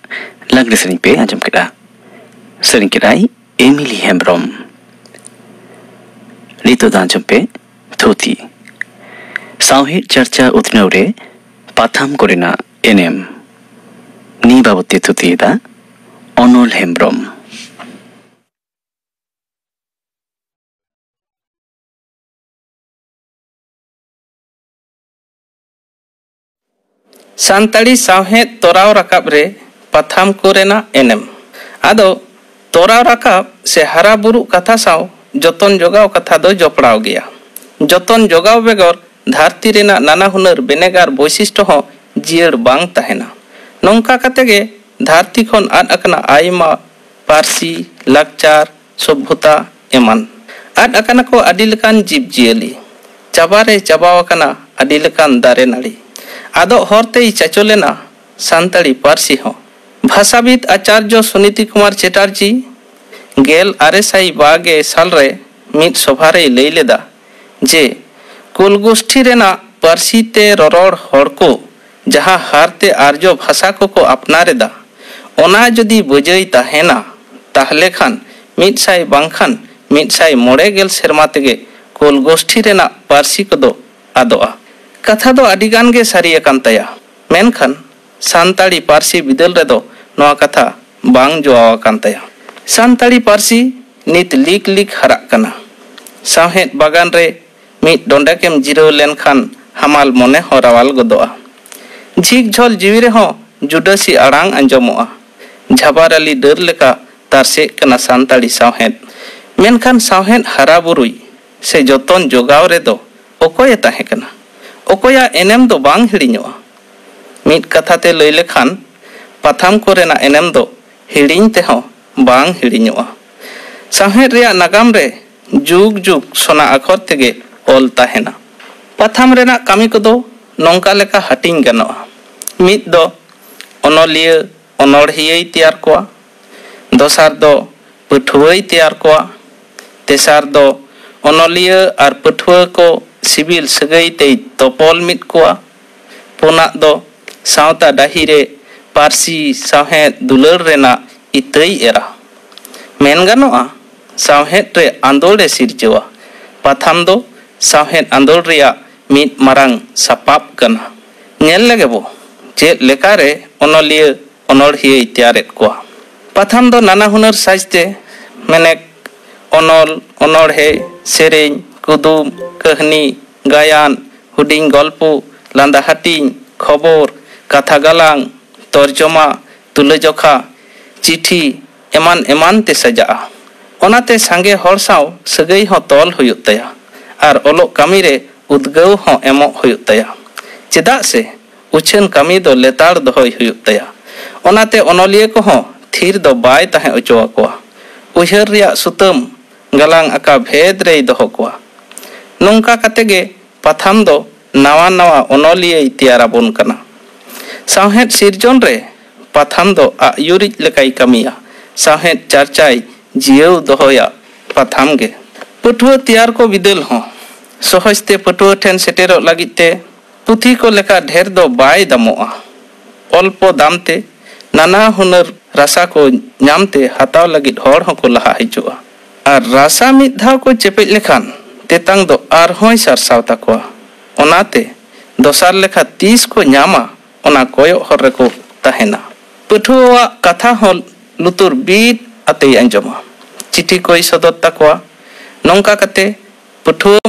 ᱞᱟᱜᱽᱲᱮ ᱥᱮᱨᱮᱧ ᱯᱮ ᱟᱸᱡᱚᱢ ᱠᱮᱫᱟ᱾ ᱥᱮᱨᱮᱧ ᱠᱮᱫᱟᱭ ᱮᱢᱤᱞᱤ ᱦᱮᱢᱵᱽᱨᱚᱢ᱾ ᱱᱤᱛᱚᱜ ᱫᱚ ᱟᱸᱡᱚᱢ ᱯᱮ ᱛᱷᱩᱛᱤ᱾ ᱥᱟᱶᱦᱮᱫ ᱪᱟᱨᱪᱟ ᱩᱛᱱᱟᱹᱣ ᱨᱮ ᱯᱟᱛᱷᱟᱢ ᱠᱚᱨᱮᱱᱟᱜ ᱮᱱᱮᱢ᱾ ᱱᱤᱭᱟᱹ ᱵᱟᱵᱚᱛ ᱛᱮ ᱛᱷᱩᱛᱤᱭᱮᱫᱟ ᱚᱱᱚᱞ ᱦᱮᱢᱵᱽᱨᱚᱢ᱾ ᱥᱟᱱᱛᱟᱲᱤ ᱥᱟᱶᱦᱮᱫ ᱛᱚᱨᱟᱣ ᱨᱟᱠᱟᱵ ᱨᱮ ᱯᱟᱛᱷᱟᱢ ᱠᱚ ᱨᱮᱱᱟᱜ ᱮᱱᱮᱢ᱾ ᱟᱫᱚ ᱛᱚᱨᱟᱣ ᱨᱟᱠᱟᱵ ᱥᱮ ᱦᱟᱨᱟ ᱵᱩᱨᱩᱜ ᱠᱟᱛᱷᱟ ᱥᱟᱶ ᱡᱚᱛᱚᱱ ᱡᱚᱜᱟᱣ ᱠᱟᱛᱷᱟ ᱫᱚ ᱡᱚᱯᱲᱟᱣ ᱜᱮᱭᱟ᱾ ᱡᱚᱛᱚᱱ ᱡᱚᱜᱟᱣ ᱵᱮᱜᱚᱨ ᱫᱷᱟᱹᱨᱛᱤ ᱨᱮᱱᱟᱜ ᱱᱟᱱᱟ ᱦᱩᱱᱟᱹᱨ ᱵᱷᱮᱱᱮᱜᱟᱨ ᱵᱳᱭᱥᱤᱥᱴᱚ ᱦᱚᱸ ᱡᱤᱭᱟᱹᱲ ᱵᱟᱝ ᱛᱟᱦᱮᱱᱟ᱾ ᱱᱚᱝᱠᱟ ᱠᱟᱛᱮ ᱜᱮ ᱫᱷᱟᱹᱨᱛᱤ ᱠᱷᱚᱱ ᱟᱫ ᱟᱠᱟᱱᱟ ᱟᱭᱢᱟ ᱯᱟᱹᱨᱥᱤ, ᱞᱟᱠᱪᱟᱨ, ᱥᱚᱵᱷᱚᱛᱟ ᱮᱢᱟᱱ᱾ ᱟᱫ ᱟᱠᱟᱱᱟ ᱠᱚ ᱟᱹᱰᱤ ᱞᱮᱠᱟᱱ ᱡᱤᱵᱽ ᱡᱤᱭᱟᱹᱞᱤ᱾ ᱪᱟᱵᱟ ᱨᱮ ᱪᱟᱵᱟᱣ ᱟᱠᱟᱱᱟ ᱟᱹᱰᱤ ᱞᱮᱠᱟᱱ ᱫᱟᱨᱮ ᱱᱟᱹᱲᱤ᱾ ᱟᱫᱚᱜ ᱦᱚᱨ ᱛᱮᱭ ᱪᱟᱪᱚ ᱞᱮᱱᱟ ᱥᱟᱱᱛᱟᱲᱤ ᱯᱟᱹᱨᱥᱤ ᱦᱚᱸ᱾ ᱵᱷᱟᱥᱟᱵᱤᱫ ᱟᱪᱟᱨᱡᱚ ᱥᱩᱱᱤᱛᱤ ᱠᱩᱢᱟᱨ ᱪᱮᱴᱟᱨᱡᱤ ᱜᱮᱞ ᱟᱨᱮ ᱥᱟᱭ ᱵᱟᱜᱮ ᱥᱟᱞ ᱨᱮ ᱢᱤᱫ ᱥᱚᱵᱷᱟ ᱨᱮᱭ ᱞᱟᱹᱭ ᱞᱮᱫᱟ ᱡᱮ, ᱠᱩᱞ ᱜᱳᱥᱴᱷᱤ ᱨᱮᱱᱟᱜ ᱯᱟᱹᱨᱥᱤ ᱛᱮ ᱨᱚᱨᱚᱲ ᱦᱚᱲ ᱠᱚ ᱡᱟᱦᱟᱸ ᱦᱟᱨ ᱛᱮ ᱟᱨᱡᱚ ᱵᱷᱟᱥᱟ ᱠᱚᱠᱚ ᱟᱯᱱᱟᱨ ᱮᱫᱟ, ᱚᱱᱟ ᱡᱩᱫᱤ ᱵᱟᱹᱡᱟᱹᱭ ᱛᱟᱦᱮᱱᱟ, ᱛᱟᱦᱞᱮ ᱠᱷᱟᱱ ᱢᱤᱫ ᱥᱟᱭ ᱵᱟᱝᱠᱷᱟᱱ ᱢᱤᱫ ᱥᱟᱭ ᱢᱚᱬᱮ ᱜᱮᱞ ᱥᱮᱨᱢᱟ ᱛᱮᱜᱮ ᱠᱳᱞ ᱜᱳᱥᱴᱷᱤ ᱨᱮᱱᱟᱜ ᱯᱟᱹᱨᱥᱤ ᱠᱚᱫᱚ ᱟᱫᱚᱜᱼᱟ᱾ ᱠᱟᱛᱷᱟ ᱫᱚ ᱟᱹᱰᱤ ᱜᱟᱱ ᱜᱮ ᱥᱟᱹᱨᱤ ᱟᱠᱟᱱ ᱛᱟᱭᱟ, ᱢᱮᱱᱠᱷᱟᱱ ᱥᱟᱱᱛᱟᱲᱤ ᱯᱟᱹᱨᱥᱤ ᱵᱤᱫᱟᱹᱞ ᱨᱮᱫᱚ ᱱᱚᱣᱟ ᱠᱟᱛᱷᱟ ᱵᱟᱝ ᱡᱚᱣᱟᱣ ᱟᱠᱟᱱ ᱛᱟᱭᱟ᱾ ᱥᱟᱱᱛᱟᱲᱤ ᱯᱟᱹᱨᱥᱤ ᱱᱤᱛ ᱞᱤᱠ ᱞᱤᱠ ᱦᱟᱨᱟᱜ ᱠᱟᱱᱟ᱾ ᱥᱟᱶᱦᱮᱫ ᱵᱟᱜᱟᱱ ᱨᱮ ᱢᱤᱫ ᱰᱚᱸᱰᱮᱠ ᱮᱢ ᱡᱤᱨᱟᱹᱣ ᱞᱮᱱᱠᱷᱟᱱ ᱦᱟᱢᱟᱞ ᱢᱚᱱᱮ ᱦᱚᱸ ᱨᱟᱣᱟᱞ ᱜᱚᱫᱚᱜᱼᱟ᱾ ᱡᱷᱤᱠ ᱡᱷᱚᱞ ᱡᱤᱣᱤ ᱨᱮᱦᱚᱸ ᱡᱩᱰᱟᱹᱥᱤ ᱟᱲᱟᱝ ᱟᱸᱡᱚᱢᱚᱜᱼᱟ᱾ ᱡᱷᱟᱵᱟᱨ ᱟᱞᱤ ᱰᱟᱹᱨ ᱞᱮᱠᱟ ᱛᱟᱨᱥᱮᱜ ᱠᱟᱱᱟ ᱥᱟᱱᱛᱟᱲᱤ ᱥᱟᱶᱦᱮᱫ᱾ ᱢᱮᱱᱠᱷᱟᱱ ᱥᱟᱶᱦᱮᱫ ᱦᱟᱨᱟ ᱵᱩᱨᱩᱭ ᱥᱮ ᱡᱚᱛᱚᱱ ᱡᱚᱜᱟᱣ ᱨᱮᱫᱚ ᱚᱠᱚᱭᱮ ᱛᱟᱦᱮᱸ ᱠᱟᱱᱟ? ᱚᱠᱚᱭᱟᱜ ᱮᱱᱮᱢ ᱫᱚ ᱵᱟᱝ ᱦᱤᱲᱤᱧᱚᱜᱼᱟ? ᱢᱤᱫ ᱠᱟᱛᱷᱟ ᱛᱮ ᱞᱟᱹᱭ ᱞᱮᱠᱷᱟᱱ, ᱯᱟᱛᱷᱟᱢ ᱠᱚᱨᱮᱱᱟᱜ ᱮᱱᱮᱢ ᱫᱚ ᱦᱤᱲᱤᱧ ᱛᱮᱦᱚᱸ ᱵᱟᱝ ᱦᱤᱲᱤᱧᱚᱜᱼᱟ᱾ ᱥᱟᱶᱦᱮᱫ ᱨᱮᱭᱟᱜ ᱱᱟᱜᱟᱢ ᱨᱮ ᱡᱩᱜᱽ ᱡᱩᱜᱽ ᱥᱚᱱᱟ ᱟᱠᱷᱚᱨ ᱛᱮᱜᱮ ᱚᱞ ᱛᱟᱦᱮᱱᱟ᱾ ᱯᱟᱛᱷᱟᱢ ᱨᱮᱱᱟᱜ ᱠᱟᱹᱢᱤ ᱠᱚᱫᱚ ᱱᱚᱝᱠᱟ ᱞᱮᱠᱟ ᱦᱟᱹᱴᱤᱧ ᱜᱟᱱᱚᱜᱼᱟ᱾ ᱢᱤᱫ ᱫᱚ ᱚᱱᱚᱞᱤᱭᱟᱹ, ᱚᱱᱚᱲᱦᱤᱭᱟᱹᱭ ᱛᱮᱭᱟᱨ ᱠᱚᱣᱟ᱾ ᱫᱚᱥᱟᱨ ᱫᱚ ᱯᱟᱹᱴᱷᱩᱣᱟᱹᱭ ᱛᱮᱭᱟᱨ ᱠᱚᱣᱟ᱾ ᱛᱮᱥᱟᱨ ᱫᱚ ᱚᱱᱚᱞᱤᱭᱟᱹ ᱟᱨ ᱯᱟᱹᱴᱷᱩᱣᱟᱹ ᱠᱚ ᱥᱤᱵᱤᱞ ᱥᱟᱹᱜᱟᱹᱭ ᱛᱮᱭ ᱛᱚᱯᱚᱞ ᱢᱤᱫ ᱠᱚᱣᱟ᱾ ᱯᱩᱱᱟᱜ ᱫᱚ ᱥᱟᱶᱛᱟ ᱰᱟᱹᱦᱤ ᱨᱮ ᱯᱟᱹᱨᱥᱤ ᱥᱟᱶᱦᱮᱫ ᱫᱩᱞᱟᱹᱲ ᱨᱮᱱᱟᱜ ᱤᱛᱟᱹᱭ ᱮᱨᱟ᱾ ᱢᱮᱱ ᱜᱟᱱᱚᱜᱼᱟ, ᱥᱟᱶᱦᱮᱫ ᱨᱮ ᱟᱸᱫᱳᱲ ᱮ ᱥᱤᱨᱡᱟᱹᱣᱟ᱾ ᱯᱟᱛᱷᱟᱢ ᱫᱚ ᱥᱟᱶᱦᱮᱫ ᱟᱸᱫᱳᱲ ᱨᱮᱭᱟᱜ ᱢᱤᱫ ᱢᱟᱨᱟᱝ ᱥᱟᱯᱟᱵ ᱠᱟᱱᱟ᱾ ᱧᱮᱞ ᱞᱮᱜᱮ ᱵᱚ, ᱪᱮᱫ ᱞᱮᱠᱟᱨᱮ ᱚᱱᱚᱞᱤᱭᱟᱹ ᱚᱱᱚᱬᱦᱤᱭᱟᱹᱭ ᱛᱮᱭᱟᱨᱮᱫ ᱠᱚᱣᱟ᱾ ᱯᱟᱛᱷᱟᱢ ᱫᱚ ᱱᱟᱱᱟ ᱦᱩᱱᱟᱹᱨ ᱥᱟᱡᱽᱛᱮ, ᱢᱮᱱᱮᱠ, ᱚᱱᱚᱞ, ᱚᱱᱚᱬᱦᱮ, ᱥᱮᱨᱮᱧ, ᱠᱩᱫᱩᱢ, ᱠᱟᱹᱦᱱᱤ, ᱜᱟᱭᱟᱱ, ᱦᱩᱰᱤᱧ ᱜᱚᱞᱯᱚ, ᱞᱟᱸᱫᱟ ᱦᱟᱹᱴᱤᱧ, ᱠᱷᱚᱵᱚᱨ, ᱠᱟᱛᱷᱟ ᱜᱟᱞᱟᱝ, ᱛᱚᱨᱡᱚᱢᱟ, ᱛᱩᱞᱟᱹᱡᱚᱠᱷᱟ, ᱪᱤᱴᱷᱤ, ᱮᱢᱟᱱ ᱮᱢᱟᱱ ᱛᱮ ᱥᱟᱡᱟᱜᱼᱟ᱾ ᱚᱱᱟᱛᱮ ᱥᱟᱸᱜᱮ ᱦᱚᱲ ᱥᱟᱶ ᱥᱟᱹᱜᱟᱹᱭ ᱦᱚᱸ ᱛᱚᱞ ᱦᱩᱭᱩᱜ ᱛᱟᱭᱟ ᱟᱨ ᱚᱞᱚᱜ ᱠᱟᱹᱢᱤ ᱨᱮ ᱩᱫᱽᱜᱟᱹᱣ ᱦᱚᱸ ᱮᱢᱚᱜ ᱦᱩᱭᱩᱜ ᱛᱟᱭᱟ᱾ ᱪᱮᱫᱟᱜ ᱥᱮ ᱩᱪᱷᱟᱹᱱ ᱠᱟᱹᱢᱤ ᱫᱚ ᱞᱮᱛᱟᱲ ᱫᱚᱦᱚᱭ ᱦᱩᱭᱩᱜ ᱛᱟᱭᱟ᱾ ᱚᱱᱟᱛᱮ ᱚᱱᱚᱞᱤᱭᱟᱹ ᱠᱚᱦᱚᱸ ᱛᱷᱤᱨ ᱫᱚ ᱵᱟᱭ ᱛᱟᱦᱮᱸ ᱦᱚᱪᱚ ᱟᱠᱚᱣᱟ᱾ ᱩᱭᱦᱟᱹᱨ ᱨᱮᱭᱟᱜ ᱥᱩᱛᱟᱹᱢ ᱜᱟᱞᱟᱝ ᱟᱠᱟ ᱵᱷᱮᱫ ᱨᱮᱭ ᱫᱚᱦᱚ ᱠᱚᱣᱟ᱾ ᱱᱚᱝᱠᱟ ᱠᱟᱛᱮ ᱜᱮ ᱯᱟᱛᱷᱟᱢ ᱫᱚ ᱱᱟᱣᱟ ᱱᱟᱣᱟ ᱚᱱᱚᱞᱤᱭᱟᱹᱭ ᱛᱮᱭᱟᱨ ᱟᱵᱚᱱ ᱠᱟᱱᱟ᱾ ᱥᱟᱶᱦᱮᱫ ᱥᱤᱨᱡᱚᱱ ᱨᱮ ᱯᱟᱛᱷᱟᱢ ᱫᱚ ᱟᱜ ᱭᱩᱨᱤᱡ ᱞᱮᱠᱟᱭ ᱠᱟᱹᱢᱤᱭᱟ᱾ ᱥᱟᱶᱦᱮᱫ ᱪᱟᱨᱪᱟᱭ ᱡᱤᱭᱟᱹᱣ ᱫᱚᱦᱚᱭᱟ ᱯᱟᱛᱷᱟᱢ ᱜᱮ᱾ ᱯᱟᱹᱴᱷᱩᱣᱟᱹ ᱛᱮᱭᱟᱨ ᱠᱚ ᱵᱤᱫᱟᱹᱞ ᱦᱚᱸ ᱥᱚᱦᱚᱡ ᱛᱮ ᱯᱟᱹᱴᱷᱩᱣᱟᱹ ᱴᱷᱮᱱ ᱥᱮᱴᱮᱨᱚᱜ ᱞᱟᱹᱜᱤᱫ ᱛᱮ ᱯᱩᱛᱷᱤ ᱠᱚ ᱞᱮᱠᱟ ᱰᱷᱮᱨ ᱫᱚ ᱵᱟᱭ ᱫᱟᱢᱚᱜᱼᱟ᱾ ᱚᱞᱯᱚ ᱫᱟᱢ ᱛᱮ ᱱᱟᱱᱟ ᱦᱩᱱᱟᱹᱨ ᱨᱟᱥᱟ ᱠᱚ ᱧᱟᱢ ᱛᱮ ᱦᱟᱛᱟᱣ ᱞᱟᱹᱜᱤᱫ ᱦᱚᱲ ᱦᱚᱸᱠᱚ ᱞᱟᱦᱟ ᱦᱤᱡᱩᱜᱼᱟ᱾ ᱟᱨ ᱨᱟᱥᱟ ᱢᱤᱫ ᱫᱷᱟᱣ ᱠᱚ ᱪᱮᱯᱮᱡ ᱞᱮᱠᱷᱟᱱ ᱛᱮᱛᱟᱝ ᱫᱚ ᱟᱨᱦᱚᱸᱭ ᱥᱟᱨᱥᱟᱣ ᱛᱟᱠᱚᱣᱟ᱾ ᱚᱱᱟᱛᱮ ᱫᱚᱥᱟᱨ ᱞᱮᱠᱟ ᱛᱤᱥ ᱠᱚ ᱧᱟᱢᱟ, ᱚᱱᱟ ᱠᱚᱭᱚᱜ ᱦᱚᱨ ᱨᱮᱠᱚ ᱛᱟᱦᱮᱱᱟ᱾ ᱯᱟᱹᱴᱷᱩᱣᱟᱹᱣᱟᱜ ᱠᱟᱛᱷᱟ ᱦᱚᱸ ᱞᱩᱛᱩᱨ ᱵᱤᱫ ᱟᱛᱮᱭ ᱟᱸᱡᱚᱢᱟ᱾ ᱪᱤᱴᱷᱤ ᱠᱚᱭ ᱥᱚᱫᱚᱨ ᱛᱟᱠᱚᱣᱟ᱾ ᱱᱚᱝᱠᱟ ᱠᱟᱛᱮ ᱯᱟᱹᱴᱷᱩᱣᱟᱹ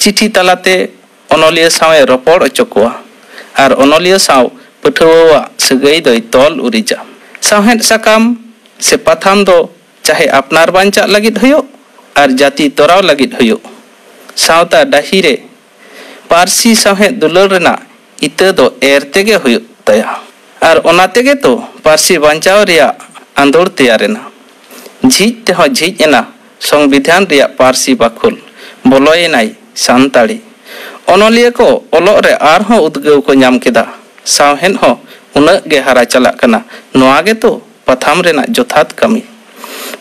ᱪᱤᱴᱷᱤ ᱛᱟᱞᱟᱛᱮ ᱚᱱᱚᱞᱤᱭᱟᱹ ᱥᱟᱶ ᱮ ᱨᱚᱯᱚᱲ ᱦᱚᱪᱚ ᱠᱚᱣᱟ ᱟᱨ ᱚᱱᱚᱞᱤᱭᱟᱹ ᱥᱟᱶ ᱯᱟᱹᱴᱷᱩᱣᱟᱹᱣᱟᱜ ᱥᱟᱹᱜᱟᱹᱭ ᱫᱚᱭ ᱛᱚᱞ ᱩᱨᱤᱡᱟ᱾ ᱥᱟᱶᱦᱮᱫ ᱥᱟᱠᱟᱢ ᱥᱮ ᱯᱟᱛᱷᱟᱢ ᱫᱚ ᱪᱟᱦᱮ ᱟᱯᱱᱟᱨ ᱵᱟᱧᱪᱟᱜ ᱞᱟᱹᱜᱤᱫ ᱦᱩᱭᱩᱜ ᱟᱨ ᱡᱟᱹᱛᱤ ᱛᱚᱨᱟᱣ ᱞᱟᱹᱜᱤᱫ ᱦᱩᱭᱩᱜ, ᱥᱟᱶᱛᱟ ᱰᱟᱹᱦᱤ ᱨᱮ ᱯᱟᱹᱨᱥᱤ ᱥᱟᱶᱦᱮᱫ ᱫᱩᱞᱟᱹᱲ ᱨᱮᱱᱟᱜ ᱤᱛᱟᱹ ᱫᱚ ᱮᱨ ᱛᱮᱜᱮ ᱦᱩᱭᱩᱜ ᱛᱟᱭᱟ᱾ ᱟᱨ ᱚᱱᱟ ᱛᱮᱜᱮ ᱛᱚ ᱯᱟᱹᱨᱥᱤ ᱵᱟᱧᱪᱟᱣ ᱨᱮᱭᱟᱜ ᱟᱸᱫᱳᱲ ᱛᱮᱭᱟᱨ ᱮᱱᱟ᱾ ᱡᱷᱤᱡ ᱛᱮᱦᱚᱸ ᱡᱷᱤᱡ ᱮᱱᱟ ᱥᱚᱝᱵᱤᱫᱷᱟᱱ ᱨᱮᱭᱟᱜ ᱯᱟᱹᱨᱥᱤ ᱵᱟᱠᱷᱳᱞ, ᱵᱚᱞᱚᱭᱮᱱᱟᱭ ᱥᱟᱱᱛᱟᱲᱤ᱾ ᱚᱱᱚᱞᱤᱭᱟᱹ ᱠᱚ ᱚᱞᱚᱜ ᱨᱮ ᱟᱨᱦᱚᱸ ᱩᱫᱽᱜᱟᱹᱣ ᱠᱚ ᱧᱟᱢ ᱠᱮᱫᱟ᱾ ᱥᱟᱶᱦᱮᱫ ᱦᱚᱸ ᱩᱱᱟᱹᱜ ᱜᱮ ᱦᱟᱨᱟ ᱪᱟᱞᱟᱜ ᱠᱟᱱᱟ᱾ ᱱᱚᱣᱟ ᱜᱮᱛᱚ ᱯᱟᱛᱷᱟᱢ ᱨᱮᱱᱟᱜ ᱡᱚᱛᱷᱟᱛ ᱠᱟᱹᱢᱤ᱾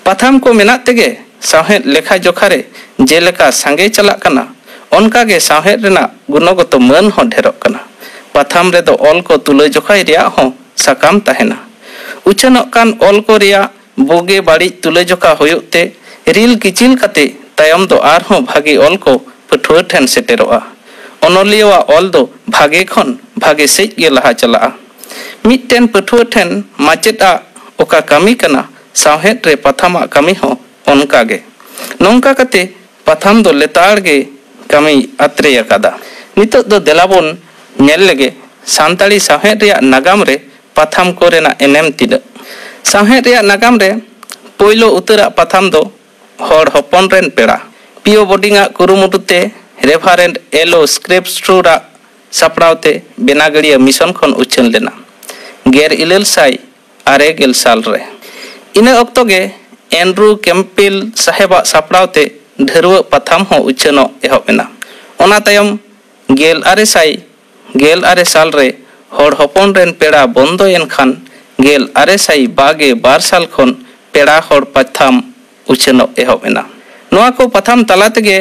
ᱯᱟᱛᱷᱟᱢ ᱠᱚ ᱢᱮᱱᱟᱜ ᱛᱮᱜᱮ ᱥᱟᱶᱦᱮᱫ ᱞᱮᱠᱷᱟ ᱡᱚᱠᱷᱟ ᱨᱮ ᱡᱮᱞᱮᱠᱟ ᱥᱟᱸᱜᱮ ᱪᱟᱞᱟᱜ ᱠᱟᱱᱟ, ᱚᱱᱠᱟ ᱜᱮ ᱥᱟᱶᱦᱮᱫ ᱨᱮᱱᱟᱜ ᱜᱩᱱᱚᱜᱚᱛᱚ ᱢᱟᱹᱱ ᱦᱚᱸ ᱰᱷᱮᱨᱚᱜ ᱠᱟᱱᱟ᱾ ᱯᱟᱛᱷᱟᱢ ᱨᱮᱫᱚ ᱚᱞ ᱠᱚ ᱛᱩᱞᱟᱹᱡᱚᱠᱷᱟᱭ ᱨᱮᱭᱟᱜ ᱦᱚᱸ ᱥᱟᱠᱟᱢ ᱛᱟᱦᱮᱱᱟ᱾ ᱩᱪᱷᱟᱹᱱᱚᱜ ᱠᱟᱱ ᱚᱞ ᱠᱚ ᱨᱮᱭᱟᱜ ᱵᱩᱜᱤ ᱵᱟᱹᱲᱤᱡ ᱛᱩᱞᱟᱹᱡᱚᱠᱷᱟ ᱦᱩᱭᱩᱜ ᱛᱮ ᱨᱤᱞ ᱠᱤᱪᱤᱞ ᱠᱟᱛᱮ ᱛᱟᱭᱚᱢ ᱫᱚ ᱟᱨᱦᱚᱸ ᱵᱷᱟᱜᱮ ᱚᱞ ᱠᱚ ᱯᱟᱹᱴᱷᱩᱣᱟᱹ ᱴᱷᱮᱱ ᱥᱮᱴᱮᱨᱚᱜᱼᱟ᱾ ᱚᱱᱚᱞᱤᱭᱟᱹᱣᱟᱜ ᱚᱞ ᱫᱚ ᱵᱷᱟᱜᱮ ᱠᱷᱚᱱ ᱵᱷᱟᱜᱮ ᱥᱮᱡ ᱜᱮ ᱞᱟᱦᱟ ᱪᱟᱞᱟᱜᱼᱟ᱾ ᱢᱤᱫᱴᱮᱱ ᱯᱟᱹᱴᱷᱩᱣᱟᱹ ᱴᱷᱮᱱ ᱢᱟᱪᱮᱫ ᱟᱜ ᱚᱠᱟ ᱠᱟᱹᱢᱤ ᱠᱟᱱᱟ, ᱥᱟᱶᱦᱮᱫ ᱨᱮ ᱯᱟᱛᱷᱟᱢᱟᱜ ᱠᱟᱹᱢᱤ ᱦᱚᱸ ᱚᱱᱠᱟ ᱜᱮ᱾ ᱱᱚᱝᱠᱟ ᱠᱟᱛᱮ ᱯᱟᱛᱷᱟᱢ ᱫᱚ ᱞᱮᱛᱟᱲ ᱜᱮ ᱠᱟᱹᱢᱤᱭ ᱟᱛᱨᱮ ᱟᱠᱟᱫᱟ᱾ ᱱᱤᱛᱚᱜ ᱫᱚ ᱫᱮᱞᱟ ᱵᱚᱱ ᱧᱮᱞ ᱞᱮᱜᱮ ᱥᱟᱱᱛᱟᱲᱤ ᱥᱟᱶᱦᱮᱫ ᱨᱮᱭᱟᱜ ᱱᱟᱜᱟᱢ ᱨᱮ ᱯᱟᱛᱷᱟᱢ ᱠᱚ ᱨᱮᱱᱟᱜ ᱮᱱᱮᱢ ᱛᱤᱱᱟᱹᱜ᱾ ᱥᱟᱶᱦᱮᱫ ᱨᱮᱭᱟᱜ ᱱᱟᱜᱟᱢ ᱨᱮ ᱯᱳᱭᱞᱳ ᱩᱛᱟᱹᱨᱟᱜ ᱯᱟᱛᱷᱟᱢ ᱫᱚ ᱦᱚᱲ ᱦᱚᱯᱚᱱ ᱨᱮᱱ ᱯᱮᱲᱟ᱾ ᱯᱤ ᱳ ᱵᱳᱰᱤᱝ ᱟᱜ ᱠᱩᱨᱩᱢᱩᱴᱩ ᱛᱮ ᱨᱮᱵᱷᱟᱨᱮᱱᱰ ᱮᱞ ᱳ ᱥᱠᱨᱮᱯᱥᱴᱨᱩ ᱟᱜ ᱥᱟᱯᱲᱟᱣ ᱛᱮ ᱵᱮᱱᱟᱜᱟᱹᱲᱤᱭᱟᱹ ᱢᱤᱥᱚᱱ ᱠᱷᱚᱱ ᱩᱪᱷᱟᱹᱱ ᱞᱮᱱᱟ ᱜᱮᱞ ᱤᱨᱟᱹᱞ ᱥᱟᱭ ᱟᱨᱮ ᱜᱮᱞ ᱥᱟᱞ ᱨᱮ᱾ ᱤᱱᱟᱹ ᱚᱠᱛᱚ ᱜᱮ ᱮᱱᱰᱨᱩ ᱠᱮᱢᱯᱵᱮᱞ ᱥᱟᱦᱮᱵᱟᱜ ᱥᱟᱯᱲᱟᱣ ᱛᱮ ᱰᱷᱟᱹᱨᱣᱟᱹᱜ ᱯᱟᱛᱷᱟᱢ ᱦᱚᱸ ᱩᱪᱷᱟᱹᱱᱚᱜ ᱮᱦᱚᱵ ᱮᱱᱟ᱾ ᱚᱱᱟ ᱛᱟᱭᱚᱢ ᱜᱮᱞ ᱟᱨᱮ ᱥᱟᱭ ᱜᱮᱞ ᱟᱨᱮ ᱥᱟᱞ ᱨᱮ ᱦᱚᱲ ᱦᱚᱯᱚᱱ ᱨᱮᱱ ᱯᱮᱲᱟ ᱵᱚᱱᱫᱚᱭᱮᱱ ᱠᱷᱟᱱ ᱜᱮᱞ ᱟᱨᱮ ᱥᱟᱭ ᱵᱟᱜᱮ ᱵᱟᱨ ᱥᱟᱞ ᱠᱷᱚᱱ ᱯᱮᱲᱟ ᱦᱚᱲ ᱯᱟᱛᱷᱟᱢ ᱩᱪᱷᱟᱹᱱᱚᱜ ᱮᱦᱚᱵ ᱮᱱᱟ᱾ ᱱᱚᱣᱟ ᱠᱚ ᱯᱟᱛᱷᱟᱢ ᱛᱟᱞᱟ ᱛᱮᱜᱮ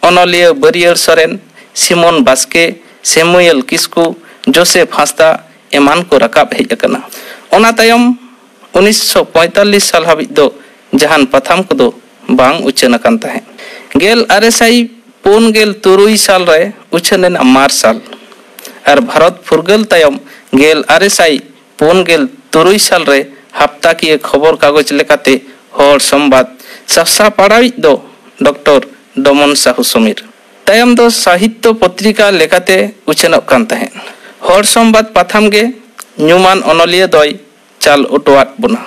ᱚᱱᱚᱞᱤᱭᱟᱹ ᱵᱟᱹᱨᱤᱭᱟᱹᱲ ᱥᱚᱨᱮᱱ, ᱥᱤᱢᱚᱱ ᱵᱟᱥᱠᱮ, ᱥᱮᱢᱩᱭᱮᱞ ᱠᱤᱥᱠᱩ, ᱡᱳᱥᱮᱯ ᱦᱟᱸᱥᱫᱟ ᱮᱢᱟᱱ ᱠᱚ ᱨᱟᱠᱟᱵ ᱦᱮᱡ ᱟᱠᱟᱱᱟ᱾ ᱚᱱᱟ ᱛᱟᱭᱚᱢ ᱩᱱᱤᱥᱥᱚ ᱯᱚᱸᱭᱛᱟᱞᱞᱤᱥ ᱥᱟᱞ ᱦᱟᱹᱵᱤᱡ ᱫᱚ ᱡᱟᱦᱟᱱ ᱯᱟᱛᱷᱟᱢ ᱠᱚᱫᱚ ᱵᱟᱝ ᱩᱪᱷᱟᱹᱱ ᱟᱠᱟᱱ ᱛᱟᱦᱮᱸᱫ᱾ ᱜᱮᱞ ᱟᱨᱮ ᱥᱟᱭ ᱯᱩᱱ ᱜᱮᱞ ᱛᱩᱨᱩᱭ ᱥᱟᱞ ᱨᱮ ᱩᱪᱷᱟᱹᱱ ᱮᱱᱟ ᱢᱟᱨᱥᱟᱞ᱾ ᱟᱨ ᱵᱷᱟᱨᱚᱛ ᱯᱷᱩᱨᱜᱟᱹᱞ ᱛᱟᱭᱚᱢ ᱜᱮᱞ ᱟᱨᱮ ᱥᱟᱭ ᱯᱩᱱ ᱜᱮᱞ ᱛᱩᱨᱩᱭ ᱥᱟᱞ ᱨᱮ ᱦᱟᱯᱛᱟᱠᱤᱭᱟᱹ ᱠᱷᱚᱵᱚᱨ ᱠᱟᱜᱚᱡᱽ ᱞᱮᱠᱟᱛᱮ ᱦᱚᱲ ᱥᱚᱢᱵᱟᱫ ᱥᱟᱥᱟᱯᱟᱲᱟᱣᱤᱡ ᱫᱚ ᱰᱚᱠᱴᱚᱨ ᱰᱚᱢᱚᱱ ᱥᱟᱦᱩ ᱥᱚᱢᱤᱨ᱾ ᱛᱟᱭᱚᱢ ᱫᱚ ᱥᱟᱦᱤᱛᱛᱚ ᱯᱚᱛᱨᱤᱠᱟ ᱞᱮᱠᱟᱛᱮ ᱩᱪᱷᱟᱹᱱᱚᱜ ᱠᱟᱱ ᱛᱟᱦᱮᱸᱫ᱾ ᱦᱚᱲ ᱥᱚᱢᱵᱟᱫ ᱯᱟᱛᱷᱟᱢ ᱜᱮ ᱧᱩᱢᱟᱱ ᱚᱱᱚᱞᱤᱭᱟᱹ ᱫᱚᱭ ᱪᱟᱞ ᱚᱴᱚᱣᱟᱫ ᱵᱚᱱᱟ᱾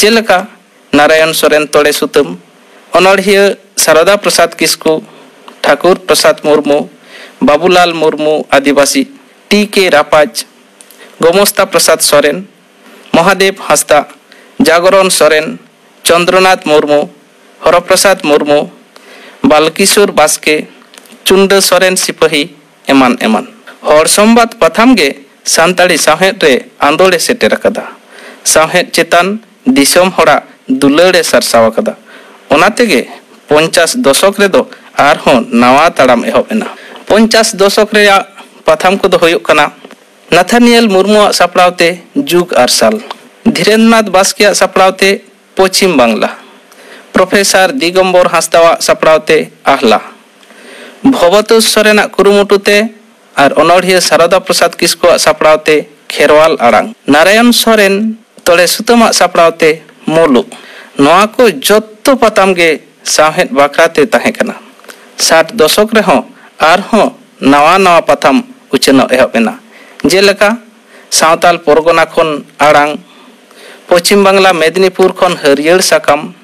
ᱡᱮᱞᱮᱠᱟ ᱱᱟᱨᱟᱭᱚᱱ ᱥᱚᱨᱮᱱ ᱛᱚᱲᱮ ᱥᱩᱛᱟᱹᱢ, ᱚᱱᱚᱬᱦᱤᱭᱟᱹ ᱥᱟᱨᱚᱫᱟ ᱯᱨᱚᱥᱟᱫᱽ ᱠᱤᱥᱠᱩ, ᱴᱷᱟᱠᱩᱨ ᱯᱨᱚᱥᱟᱫᱽ ᱢᱩᱨᱢᱩ, ᱵᱟᱵᱩᱞᱟᱞ ᱢᱩᱨᱢᱩ ᱟᱹᱫᱤᱵᱟᱹᱥᱤ, ᱴᱤ ᱠᱮ ᱨᱟᱯᱟᱡᱽ, ᱜᱳᱢᱚᱥᱛᱟ ᱯᱨᱚᱥᱟᱫᱽ ᱥᱚᱨᱮᱱ, ᱢᱚᱦᱟᱫᱮᱵᱽ ᱦᱟᱸᱥᱫᱟ, ᱡᱟᱜᱚᱨᱚᱱ ᱥᱚᱨᱮᱱ, ᱪᱚᱱᱫᱨᱚᱱᱟᱛᱷ ᱢᱩᱨᱢᱩ, ᱦᱚᱨᱚᱯᱨᱚᱥᱟᱫᱽ ᱢᱩᱨᱢᱩ, ᱵᱟᱞᱠᱤᱥᱳᱨ ᱵᱟᱥᱠᱮ, ᱪᱩᱱᱰᱟᱹ ᱥᱚᱨᱮᱱ ᱥᱤᱯᱟᱹᱦᱤ, ᱮᱢᱟᱱ ᱮᱢᱟᱱ᱾ ᱦᱚᱲ ᱥᱚᱢᱵᱟᱫ ᱯᱟᱛᱷᱟᱢ ᱜᱮ ᱥᱟᱱᱛᱟᱲᱤ ᱥᱟᱶᱦᱮᱫ ᱨᱮ ᱟᱸᱫᱳᱲᱮ ᱥᱮᱴᱮᱨ ᱟᱠᱟᱫᱟ᱾ ᱥᱟᱶᱦᱮᱫ ᱪᱮᱛᱟᱱ ᱫᱤᱥᱚᱢ ᱦᱚᱲᱟᱜ ᱫᱩᱞᱟᱹᱲᱮ ᱥᱟᱨᱥᱟᱣ ᱟᱠᱟᱫᱟ᱾ ᱚᱱᱟ ᱛᱮᱜᱮ ᱯᱚᱧᱪᱟᱥ ᱫᱚᱥᱚᱠ ᱨᱮᱫᱚ ᱟᱨᱦᱚᱸ ᱱᱟᱣᱟ ᱛᱟᱲᱟᱢ ᱮᱦᱚᱵ ᱮᱱᱟ᱾ ᱯᱚᱧᱪᱟᱥ ᱫᱚᱥᱚᱠ ᱨᱮᱭᱟᱜ ᱯᱟᱛᱷᱟᱢ ᱠᱚᱫᱚ ᱦᱩᱭᱩᱜ ᱠᱟᱱᱟ ᱱᱟᱛᱷᱟᱱᱤᱭᱮᱞ ᱢᱩᱨᱢᱩᱣᱟᱜ ᱥᱟᱯᱲᱟᱣ ᱛᱮ ᱡᱩᱜᱽ ᱟᱨᱥᱟᱞ, ᱫᱷᱤᱨᱮᱱᱫᱨᱚᱱᱟᱛᱷ ᱵᱟᱥᱠᱮᱭᱟᱜ ᱥᱟᱯᱲᱟᱣ ᱛᱮ ᱯᱚᱪᱷᱤᱢ ᱵᱟᱝᱞᱟ, ᱯᱨᱚᱯᱷᱮᱥᱚᱨ ᱫᱤᱜᱚᱢᱵᱚᱨ ᱦᱟᱸᱥᱫᱟᱣᱟᱜ ᱥᱟᱯᱲᱟᱣ ᱛᱮ ᱟᱦᱞᱟ, ᱵᱷᱚᱵᱚᱛᱳᱥ ᱥᱚᱨᱮᱱᱟᱜ ᱠᱩᱨᱩᱢᱩᱴᱩ ᱛᱮ ᱟᱨ ᱚᱱᱚᱬᱦᱤᱭᱟᱹ ᱥᱟᱨᱚᱫᱟ ᱯᱨᱚᱥᱟᱫᱽ ᱠᱤᱥᱠᱩᱣᱟᱜ ᱥᱟᱯᱲᱟᱣ ᱛᱮ ᱠᱷᱮᱨᱣᱟᱞ ᱟᱲᱟᱝ, ᱱᱟᱨᱟᱭᱚᱱ ᱥᱚᱨᱮᱱ ᱛᱚᱲᱮ ᱥᱩᱛᱟᱹᱢᱟᱜ ᱥᱟᱯᱲᱟᱣ ᱛᱮ ᱢᱩᱞᱩᱜ᱾ ᱱᱚᱣᱟ ᱠᱚ ᱡᱚᱛᱚ ᱯᱟᱛᱟᱢ ᱜᱮ ᱥᱟᱶᱦᱮᱫ ᱵᱟᱠᱷᱨᱟ ᱛᱮ ᱛᱟᱦᱮᱸ ᱠᱟᱱᱟ᱾ ᱥᱟᱴ ᱫᱚᱥᱚᱠ ᱨᱮᱦᱚᱸ ᱟᱨᱦᱚᱸ ᱱᱟᱣᱟ ᱱᱟᱣᱟ ᱯᱟᱛᱷᱟᱢ ᱩᱪᱷᱟᱹᱱᱚᱜ ᱮᱦᱚᱵ ᱮᱱᱟ᱾ ᱡᱮᱞᱮᱠᱟ, ᱥᱟᱶᱛᱟᱞ ᱯᱚᱨᱜᱚᱱᱟ ᱠᱷᱚᱱ ᱟᱲᱟᱝ, ᱯᱚᱪᱷᱤᱢ ᱵᱟᱝᱞᱟ ᱢᱮᱫᱽᱱᱤᱯᱩᱨ ᱠᱷᱚᱱ ᱦᱟᱹᱨᱭᱟᱹᱲ ᱥᱟᱠᱟᱢ,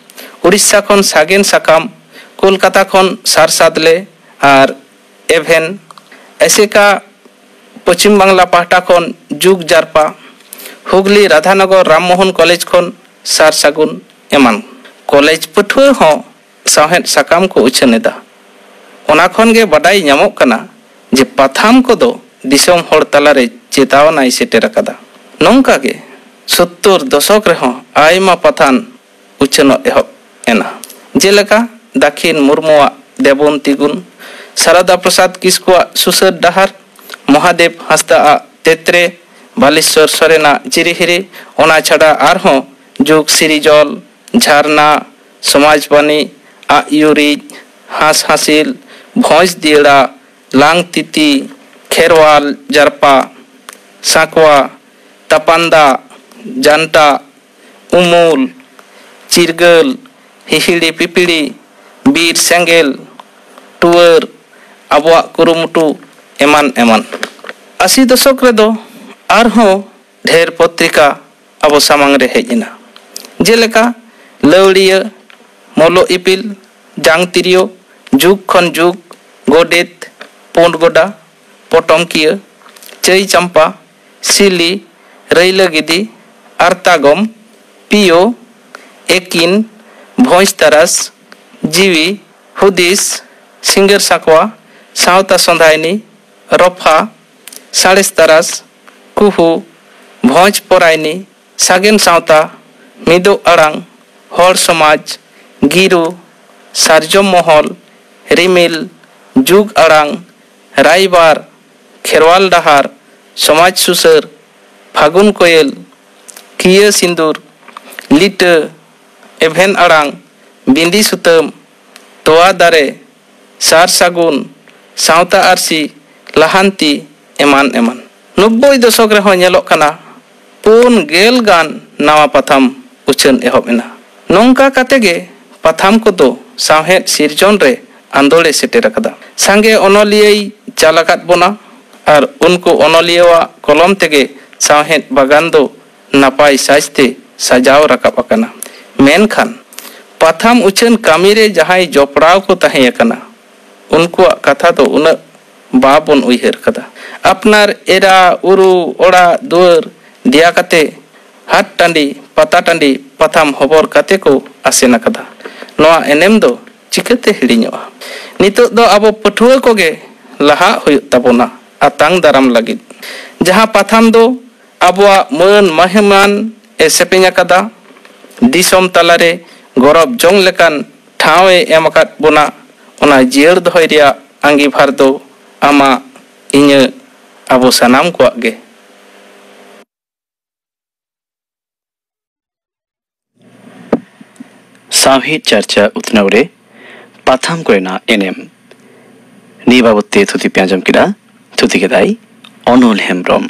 ᱩᱲᱤᱥᱥᱟ ᱠᱷᱚᱱ ᱥᱟᱜᱮᱱ ᱥᱟᱠᱟᱢ, ᱠᱳᱞᱠᱟᱛᱟ ᱠᱷᱚᱱ ᱥᱟᱨᱥᱟᱫᱽᱞᱮ ᱟᱨ ᱮᱵᱷᱮᱱ, ᱮᱥᱮᱠᱟ ᱯᱚᱪᱷᱤᱢ ᱵᱟᱝᱞᱟ ᱯᱟᱦᱴᱟ ᱠᱷᱚᱱ ᱡᱩᱜᱽ ᱡᱟᱨᱯᱟ, ᱦᱩᱜᱽᱞᱤ ᱨᱟᱫᱷᱟᱱᱚᱜᱚᱨ ᱨᱟᱢᱢᱳᱦᱚᱱ ᱠᱚᱞᱮᱡᱽ ᱠᱷᱚᱱ ᱥᱟᱨ ᱥᱟᱹᱜᱩᱱ ᱮᱢᱟᱱ᱾ ᱠᱚᱞᱮᱡᱽ ᱯᱟᱹᱴᱷᱩᱣᱟᱹ ᱦᱚᱸ ᱥᱟᱶᱦᱮᱫ ᱥᱟᱠᱟᱢ ᱠᱚ ᱩᱪᱷᱟᱹᱱ ᱮᱫᱟ᱾ ᱚᱱᱟ ᱠᱷᱚᱱ ᱜᱮ ᱵᱟᱰᱟᱭ ᱧᱟᱢᱚᱜ ᱠᱟᱱᱟ ᱡᱮ ᱯᱟᱛᱷᱟᱢ ᱠᱚᱫᱚ ᱫᱤᱥᱚᱢ ᱦᱚᱲ ᱛᱟᱞᱟᱨᱮ ᱪᱮᱛᱟᱣᱱᱟᱭ ᱥᱮᱴᱮᱨ ᱟᱠᱟᱫᱟ᱾ ᱱᱚᱝᱠᱟ ᱜᱮ ᱥᱳᱛᱛᱳᱨ ᱫᱚᱥᱚᱠ ᱨᱮᱦᱚᱸ ᱟᱭᱢᱟ ᱯᱟᱛᱷᱟᱢ ᱩᱪᱷᱟᱹᱱᱚᱜ ᱮᱦᱚᱵ ᱮᱱᱟ᱾ ᱡᱮᱞᱮᱠᱟ, ᱫᱟᱹᱠᱷᱤᱱ ᱢᱩᱨᱢᱩᱣᱟᱜ ᱫᱮᱵᱚᱱ ᱛᱤᱜᱩᱱ, ᱥᱟᱨᱚᱫᱟ ᱯᱨᱚᱥᱟᱫᱽ ᱠᱤᱥᱠᱩᱣᱟᱜ ᱥᱩᱥᱟᱹᱨ ᱰᱟᱦᱟᱨ, ᱢᱚᱦᱟᱫᱮᱵ ᱦᱟᱸᱥᱫᱟᱜ ᱛᱮᱛᱨᱮ, ᱵᱟᱞᱮᱥᱣᱚᱨ ᱥᱚᱨᱮᱱᱟᱜ ᱪᱤᱨᱤᱦᱤᱨᱤ, ᱚᱱᱟ ᱪᱷᱟᱰᱟ ᱟᱨᱦᱚᱸ ᱡᱩᱜᱽ ᱥᱤᱨᱤᱡᱚᱞ, ᱡᱷᱟᱨᱱᱟ, ᱥᱚᱢᱟᱡᱽ ᱵᱟᱹᱱᱤ, ᱟᱜ ᱭᱩᱨᱤᱡ, ᱦᱟᱸᱥ ᱦᱟᱸᱥᱤᱞ, ᱵᱷᱚᱸᱡᱽ ᱫᱤᱭᱟᱹᱲᱟ, ᱞᱟᱝ ᱛᱤᱛᱤ, ᱠᱷᱮᱨᱣᱟᱞ ᱡᱟᱨᱯᱟ, ᱥᱟᱸᱠᱣᱟ, ᱛᱟᱯᱟᱱ ᱫᱟᱜ, ᱡᱟᱱᱴᱟ, ᱩᱢᱩᱞ, ᱪᱤᱨᱜᱟᱹᱞ, ᱦᱤᱦᱤᱲᱤ ᱯᱤᱯᱤᱲᱤ, ᱵᱤᱨ ᱥᱮᱸᱜᱮᱞ, ᱴᱩᱣᱟᱹᱨ, ᱟᱵᱚᱣᱟᱜ ᱠᱩᱨᱩᱢᱩᱴᱩ, ᱮᱢᱟᱱ ᱮᱢᱟᱱ᱾ ᱟᱥᱤ ᱫᱚᱥᱚᱠ ᱨᱮᱫᱚ ᱟᱨᱦᱚᱸ ᱰᱷᱮᱨ ᱯᱚᱛᱨᱤᱠᱟ ᱟᱵᱚ ᱥᱟᱢᱟᱝ ᱨᱮ ᱦᱮᱡ ᱮᱱᱟ᱾ ᱡᱮᱞᱮᱠᱟ, ᱞᱟᱹᱣᱲᱤᱭᱟᱹ, ᱢᱚᱞᱚ ᱤᱯᱤᱞ, ᱡᱟᱝ ᱛᱤᱨᱭᱳ, ᱡᱩᱜᱽ ᱠᱷᱚᱱ ᱡᱩᱜᱽ, ᱜᱚᱰᱮᱛ, ᱯᱩᱸᱰ ᱜᱚᱰᱟ, ᱯᱚᱴᱚᱢ ᱠᱤᱭᱟᱹ, ᱪᱟᱹᱭ ᱪᱟᱢᱯᱟ, ᱥᱤᱞᱤ, ᱨᱟᱹᱭᱞᱟᱹ ᱜᱤᱫᱤ, ᱟᱨᱛᱟᱜᱚᱢ, ᱯᱤᱭᱳ, ᱮᱠᱤᱱ, ᱵᱷᱚᱸᱡᱽ ᱛᱟᱨᱟᱥ, ᱡᱤᱣᱤ, ᱦᱩᱫᱤᱥ, ᱥᱤᱸᱜᱟᱹᱨ ᱥᱟᱠᱣᱟ, ᱥᱟᱶᱛᱟ ᱥᱚᱸᱫᱷᱟᱭᱱᱤ, ᱨᱚᱯᱷᱟ, ᱥᱟᱬᱮᱥ ᱛᱟᱨᱟᱥ, ᱠᱩᱦᱩ, ᱵᱷᱚᱸᱡᱽ ᱯᱚᱨᱟᱭᱱᱤ, ᱥᱟᱜᱮᱱ ᱥᱟᱶᱛᱟ, ᱢᱤᱫᱚᱜ ᱟᱲᱟᱝ, ᱦᱚᱲ ᱥᱚᱢᱟᱡᱽ, ᱜᱤᱨᱩ, ᱥᱟᱨᱡᱚᱢ ᱢᱚᱦᱚᱞ, ᱨᱤᱢᱤᱞ, ᱡᱩᱜᱽ ᱟᱲᱟᱝ, ᱨᱟᱭᱵᱟᱨ, ᱠᱷᱮᱨᱣᱟᱞ ᱰᱟᱦᱟᱨ, ᱥᱚᱢᱟᱡᱽ ᱥᱩᱥᱟᱹᱨ, ᱯᱷᱟᱹᱜᱩᱱ ᱠᱚᱭᱮᱞ, ᱠᱤᱭᱟᱹ ᱥᱤᱸᱫᱩᱨ, ᱞᱤᱴᱟᱹ, ᱮᱵᱷᱮᱱ ᱟᱲᱟᱝ, ᱵᱤᱸᱫᱤ ᱥᱩᱛᱟᱹᱢ, ᱛᱚᱣᱟ ᱫᱟᱨᱮ, ᱥᱟᱨ ᱥᱟᱹᱜᱩᱱ, ᱥᱟᱶᱛᱟ ᱟᱹᱨᱥᱤ, ᱞᱟᱦᱟᱱᱛᱤ, ᱮᱢᱟᱱ ᱮᱢᱟᱱ᱾ ᱱᱚᱵᱵᱳᱭ ᱫᱚᱥᱚᱠ ᱨᱮᱦᱚᱸ ᱧᱮᱞᱚᱜ ᱠᱟᱱᱟ, ᱯᱩᱱ ᱜᱮᱞ ᱜᱟᱱ ᱱᱟᱣᱟ ᱯᱟᱛᱷᱟᱢ ᱩᱪᱷᱟᱹᱱ ᱮᱦᱚᱵ ᱮᱱᱟ᱾ ᱱᱚᱝᱠᱟ ᱠᱟᱛᱮ ᱜᱮ ᱯᱟᱛᱷᱟᱢ ᱠᱚᱫᱚ ᱥᱟᱶᱦᱮᱫ ᱥᱤᱨᱡᱚᱱ ᱨᱮ ᱟᱸᱫᱳᱲᱮ ᱥᱮᱴᱮᱨ ᱟᱠᱟᱫᱟ᱾ ᱥᱟᱸᱜᱮ ᱚᱱᱚᱞᱤᱭᱟᱹᱭ ᱪᱟᱞ ᱟᱠᱟᱫ ᱵᱚᱱᱟ ᱟᱨ ᱩᱱᱠᱩ ᱚᱱᱚᱞᱤᱭᱟᱹᱣᱟᱜ ᱠᱚᱞᱚᱢ ᱛᱮᱜᱮ ᱥᱟᱶᱦᱮᱫ ᱵᱟᱜᱟᱱ ᱫᱚ ᱱᱟᱯᱟᱭ ᱥᱟᱡᱽᱛᱮ ᱥᱟᱡᱟᱣ ᱨᱟᱠᱟᱵ ᱟᱠᱟᱱᱟ᱾ ᱢᱮᱱᱠᱷᱟᱱ ᱯᱟᱛᱷᱟᱢ ᱩᱪᱷᱟᱹᱱ ᱠᱟᱹᱢᱤ ᱨᱮ ᱡᱟᱦᱟᱸᱭ ᱡᱚᱯᱲᱟᱣ ᱠᱚ ᱛᱟᱦᱮᱸ ᱟᱠᱟᱱᱟ, ᱩᱱᱠᱩᱣᱟᱜ ᱠᱟᱛᱷᱟ ᱫᱚ ᱩᱱᱟᱹᱜ ᱵᱟᱵᱚᱱ ᱩᱭᱦᱟᱹᱨ ᱠᱟᱫᱟ᱾ ᱟᱯᱱᱟᱨ ᱮᱨᱟ, ᱩᱨᱩ, ᱚᱲᱟᱜ ᱫᱩᱣᱟᱹᱨ ᱫᱮᱭᱟ ᱠᱟᱛᱮ ᱦᱟᱴ ᱴᱟᱺᱰᱤ, ᱯᱟᱛᱟ ᱴᱟᱺᱰᱤ ᱯᱟᱛᱷᱟᱢ ᱦᱚᱵᱚᱨ ᱠᱟᱛᱮ ᱠᱚ ᱟᱥᱮᱱ ᱟᱠᱟᱫᱟ᱾ ᱱᱚᱣᱟ ᱮᱱᱮᱢ ᱫᱚ ᱪᱤᱠᱟᱹᱛᱮ ᱦᱤᱲᱤᱧᱚᱜᱼᱟ? ᱱᱤᱛᱚᱜ ᱫᱚ ᱟᱵᱚ ᱯᱟᱹᱴᱷᱩᱣᱟᱹ ᱠᱚᱜᱮ ᱞᱟᱦᱟᱜ ᱦᱩᱭᱩᱜ ᱛᱟᱵᱚᱱᱟ ᱟᱛᱟᱝ ᱫᱟᱨᱟᱢ ᱞᱟᱹᱜᱤᱫ᱾ ᱡᱟᱦᱟᱸ ᱯᱟᱛᱷᱟᱢ ᱫᱚ ᱟᱵᱚᱣᱟᱜ ᱢᱟᱹᱱ ᱢᱟᱹᱦᱤᱢᱟᱱ ᱮ ᱥᱮᱯᱮᱧ ᱟᱠᱟᱫᱟ, ᱫᱤᱥᱚᱢ ᱛᱟᱞᱟᱨᱮ ᱜᱚᱨᱚᱵ ᱡᱚᱝ ᱞᱮᱠᱟᱱ ᱴᱷᱟᱶ ᱮ ᱮᱢ ᱟᱠᱟᱫ ᱵᱚᱱᱟ, ᱚᱱᱟ ᱡᱤᱭᱟᱹᱲ ᱫᱚᱦᱚᱭ ᱨᱮᱭᱟᱜ ᱟᱸᱜᱤᱵᱷᱟᱨ ᱫᱚ ᱟᱢᱟᱜ, ᱤᱧᱟᱹᱜ, ᱟᱵᱚ ᱥᱟᱱᱟᱢ ᱠᱚᱣᱟᱜ ᱜᱮ᱾ ᱥᱟᱶᱦᱮᱫ ᱪᱟᱨᱪᱟ ᱩᱛᱱᱟᱹᱣ ᱨᱮ ᱯᱟᱛᱷᱟᱢ ᱠᱚᱨᱮᱱᱟᱜ ᱮᱱᱮᱢ, ᱱᱤᱭᱟᱹ ᱵᱟᱵᱚᱛ ᱛᱮ ᱛᱷᱩᱛᱤ ᱯᱮ ᱟᱸᱡᱚᱢ ᱠᱮᱫᱟ᱾ ᱛᱷᱩᱛᱤ ᱠᱮᱫᱟᱭ ᱚᱱᱚᱞ ᱦᱮᱢᱵᱽᱨᱚᱢ᱾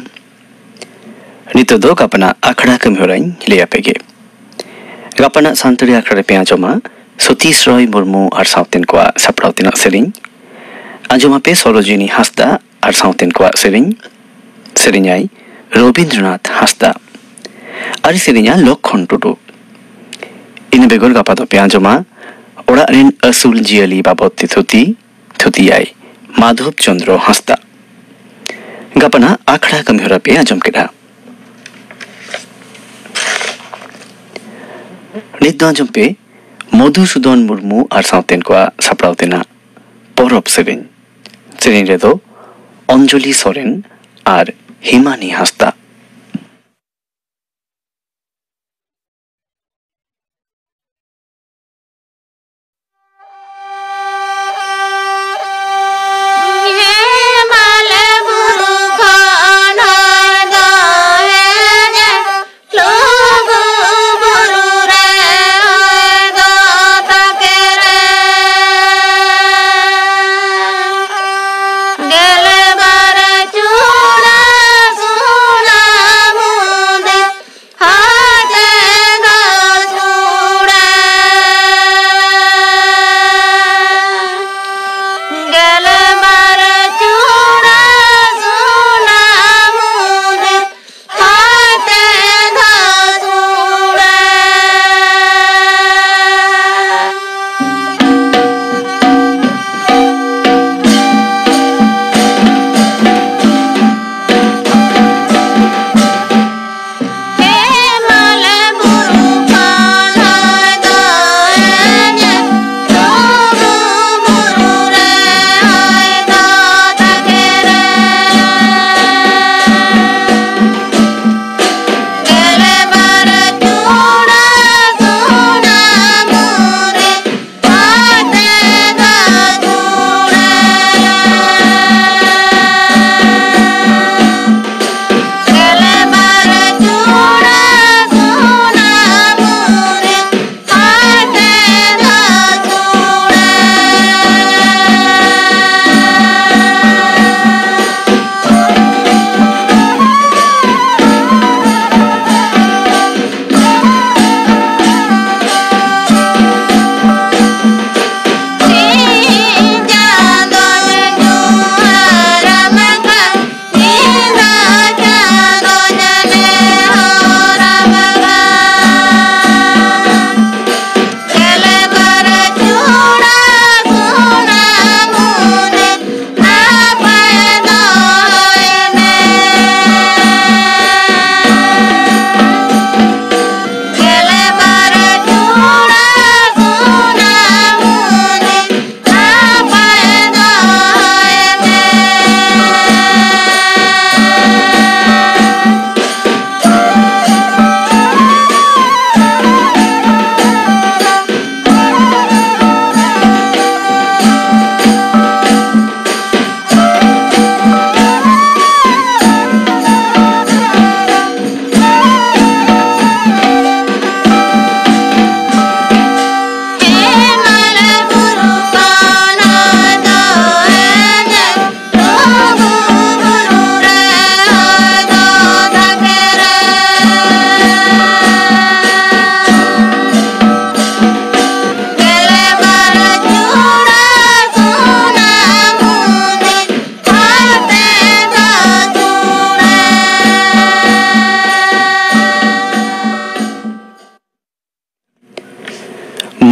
ᱱᱤᱛᱚᱜ ᱫᱚ ᱜᱟᱯᱟᱱᱟᱜ ᱟᱠᱷᱲᱟ ᱠᱟᱹᱢᱤ ᱦᱚᱨᱟᱧ ᱞᱟᱹᱭ ᱟᱯᱮ ᱜᱮ᱾ ᱜᱟᱯᱟᱱᱟᱜ ᱥᱟᱱᱛᱟᱲᱤ ᱟᱠᱷᱲᱟ ᱨᱮᱯᱮ ᱟᱸᱡᱚᱢᱟ ᱥᱚᱛᱤᱥ ᱨᱚᱭ ᱢᱩᱨᱢᱩ ᱟᱨ ᱥᱟᱶᱛᱮᱱ ᱠᱚᱣᱟᱜ ᱥᱟᱯᱲᱟᱣ ᱛᱮᱱᱟᱜ ᱥᱮᱨᱮᱧ᱾ ᱟᱸᱡᱚᱢᱟᱯᱮ ᱥᱚᱨᱳᱡᱤᱱᱤ ᱦᱟᱸᱥᱫᱟ ᱟᱨ ᱥᱟᱶᱛᱮᱱ ᱠᱚᱣᱟᱜ ᱥᱮᱨᱮᱧ᱾ ᱥᱮᱨᱮᱧᱟᱭ ᱨᱚᱵᱤᱱᱫᱨᱚᱱᱟᱛᱷ ᱦᱟᱸᱥᱫᱟ᱾ ᱟᱨ ᱥᱮᱨᱮᱧᱟ ᱞᱚᱠᱠᱷᱚᱱ ᱴᱩᱰᱩ᱾ ᱤᱱᱟᱹ ᱵᱮᱜᱚᱨ ᱜᱟᱯᱟ ᱫᱚᱯᱮ ᱟᱸᱡᱚᱢᱟ ᱚᱲᱟᱜ ᱨᱮᱱ ᱟᱹᱥᱩᱞ ᱡᱤᱭᱟᱹᱞᱤ ᱵᱟᱵᱚᱫ ᱛᱮ ᱛᱷᱩᱛᱤ᱾ ᱛᱷᱩᱛᱤᱭᱟᱭ ᱢᱟᱫᱷᱚᱵ ᱪᱚᱸᱫᱽᱨᱚ ᱦᱟᱸᱥᱫᱟ᱾ ᱜᱟᱯᱟᱱᱟᱜ ᱟᱠᱷᱲᱟ ᱠᱟᱹᱢᱤᱦᱚᱨᱟ ᱯᱮ ᱟᱸᱡᱚᱢ ᱠᱮᱫᱟ᱾ ᱱᱤᱛ ᱫᱚ ᱟᱸᱡᱚᱢ ᱯᱮ ᱢᱚᱫᱷᱩᱥᱩᱫᱚᱱ ᱢᱩᱨᱢᱩ ᱟᱨ ᱥᱟᱶᱛᱮᱱ ᱠᱚᱣᱟᱜ ᱥᱟᱯᱲᱟᱣ ᱛᱮᱱᱟᱜ ᱯᱚᱨᱚᱵᱽ ᱥᱮᱨᱮᱧ᱾ ᱥᱮᱨᱮᱧ ᱨᱮᱫᱚ ᱚᱧᱡᱚᱞᱤ ᱥᱚᱨᱮᱱ ᱟᱨ ᱦᱤᱢᱟᱱᱤ ᱦᱟᱸᱥᱫᱟ᱾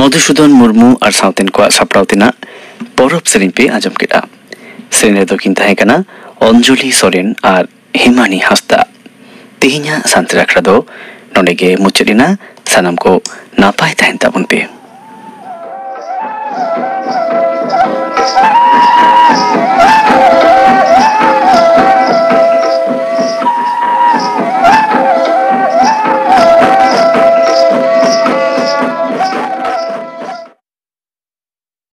ᱢᱚᱫᱷᱩᱥᱩᱫᱚᱱ ᱢᱩᱨᱢᱩ ᱟᱨ ᱥᱟᱶᱛᱮᱱ ᱠᱚᱣᱟᱜ ᱥᱟᱯᱲᱟᱣ ᱛᱮᱱᱟᱜ ᱯᱚᱨᱚᱵᱽ ᱥᱮᱨᱮᱧ ᱯᱮ ᱟᱸᱡᱚᱢ ᱠᱮᱫᱼᱟ᱾ ᱥᱮᱨᱮᱧ ᱨᱮᱫᱚ ᱠᱤᱱ ᱛᱟᱦᱮᱸ ᱠᱟᱱᱟ ᱚᱧᱡᱚᱞᱤ ᱥᱚᱨᱮᱱ ᱟᱨ ᱦᱮᱢᱟᱱᱤ ᱦᱟᱸᱥᱫᱟ᱾ ᱛᱮᱦᱮᱧᱟᱜ ᱥᱟᱱᱛᱟᱲ ᱟᱠᱷᱲᱟ ᱫᱚ ᱱᱚᱰᱮ ᱜᱮ ᱢᱩᱪᱟᱹᱫ ᱮᱱᱟ᱾ ᱥᱟᱱᱟᱢ ᱠᱚ ᱱᱟᱯᱟᱭ ᱛᱟᱦᱮᱱ ᱛᱟᱵᱚᱱ ᱯᱮ᱾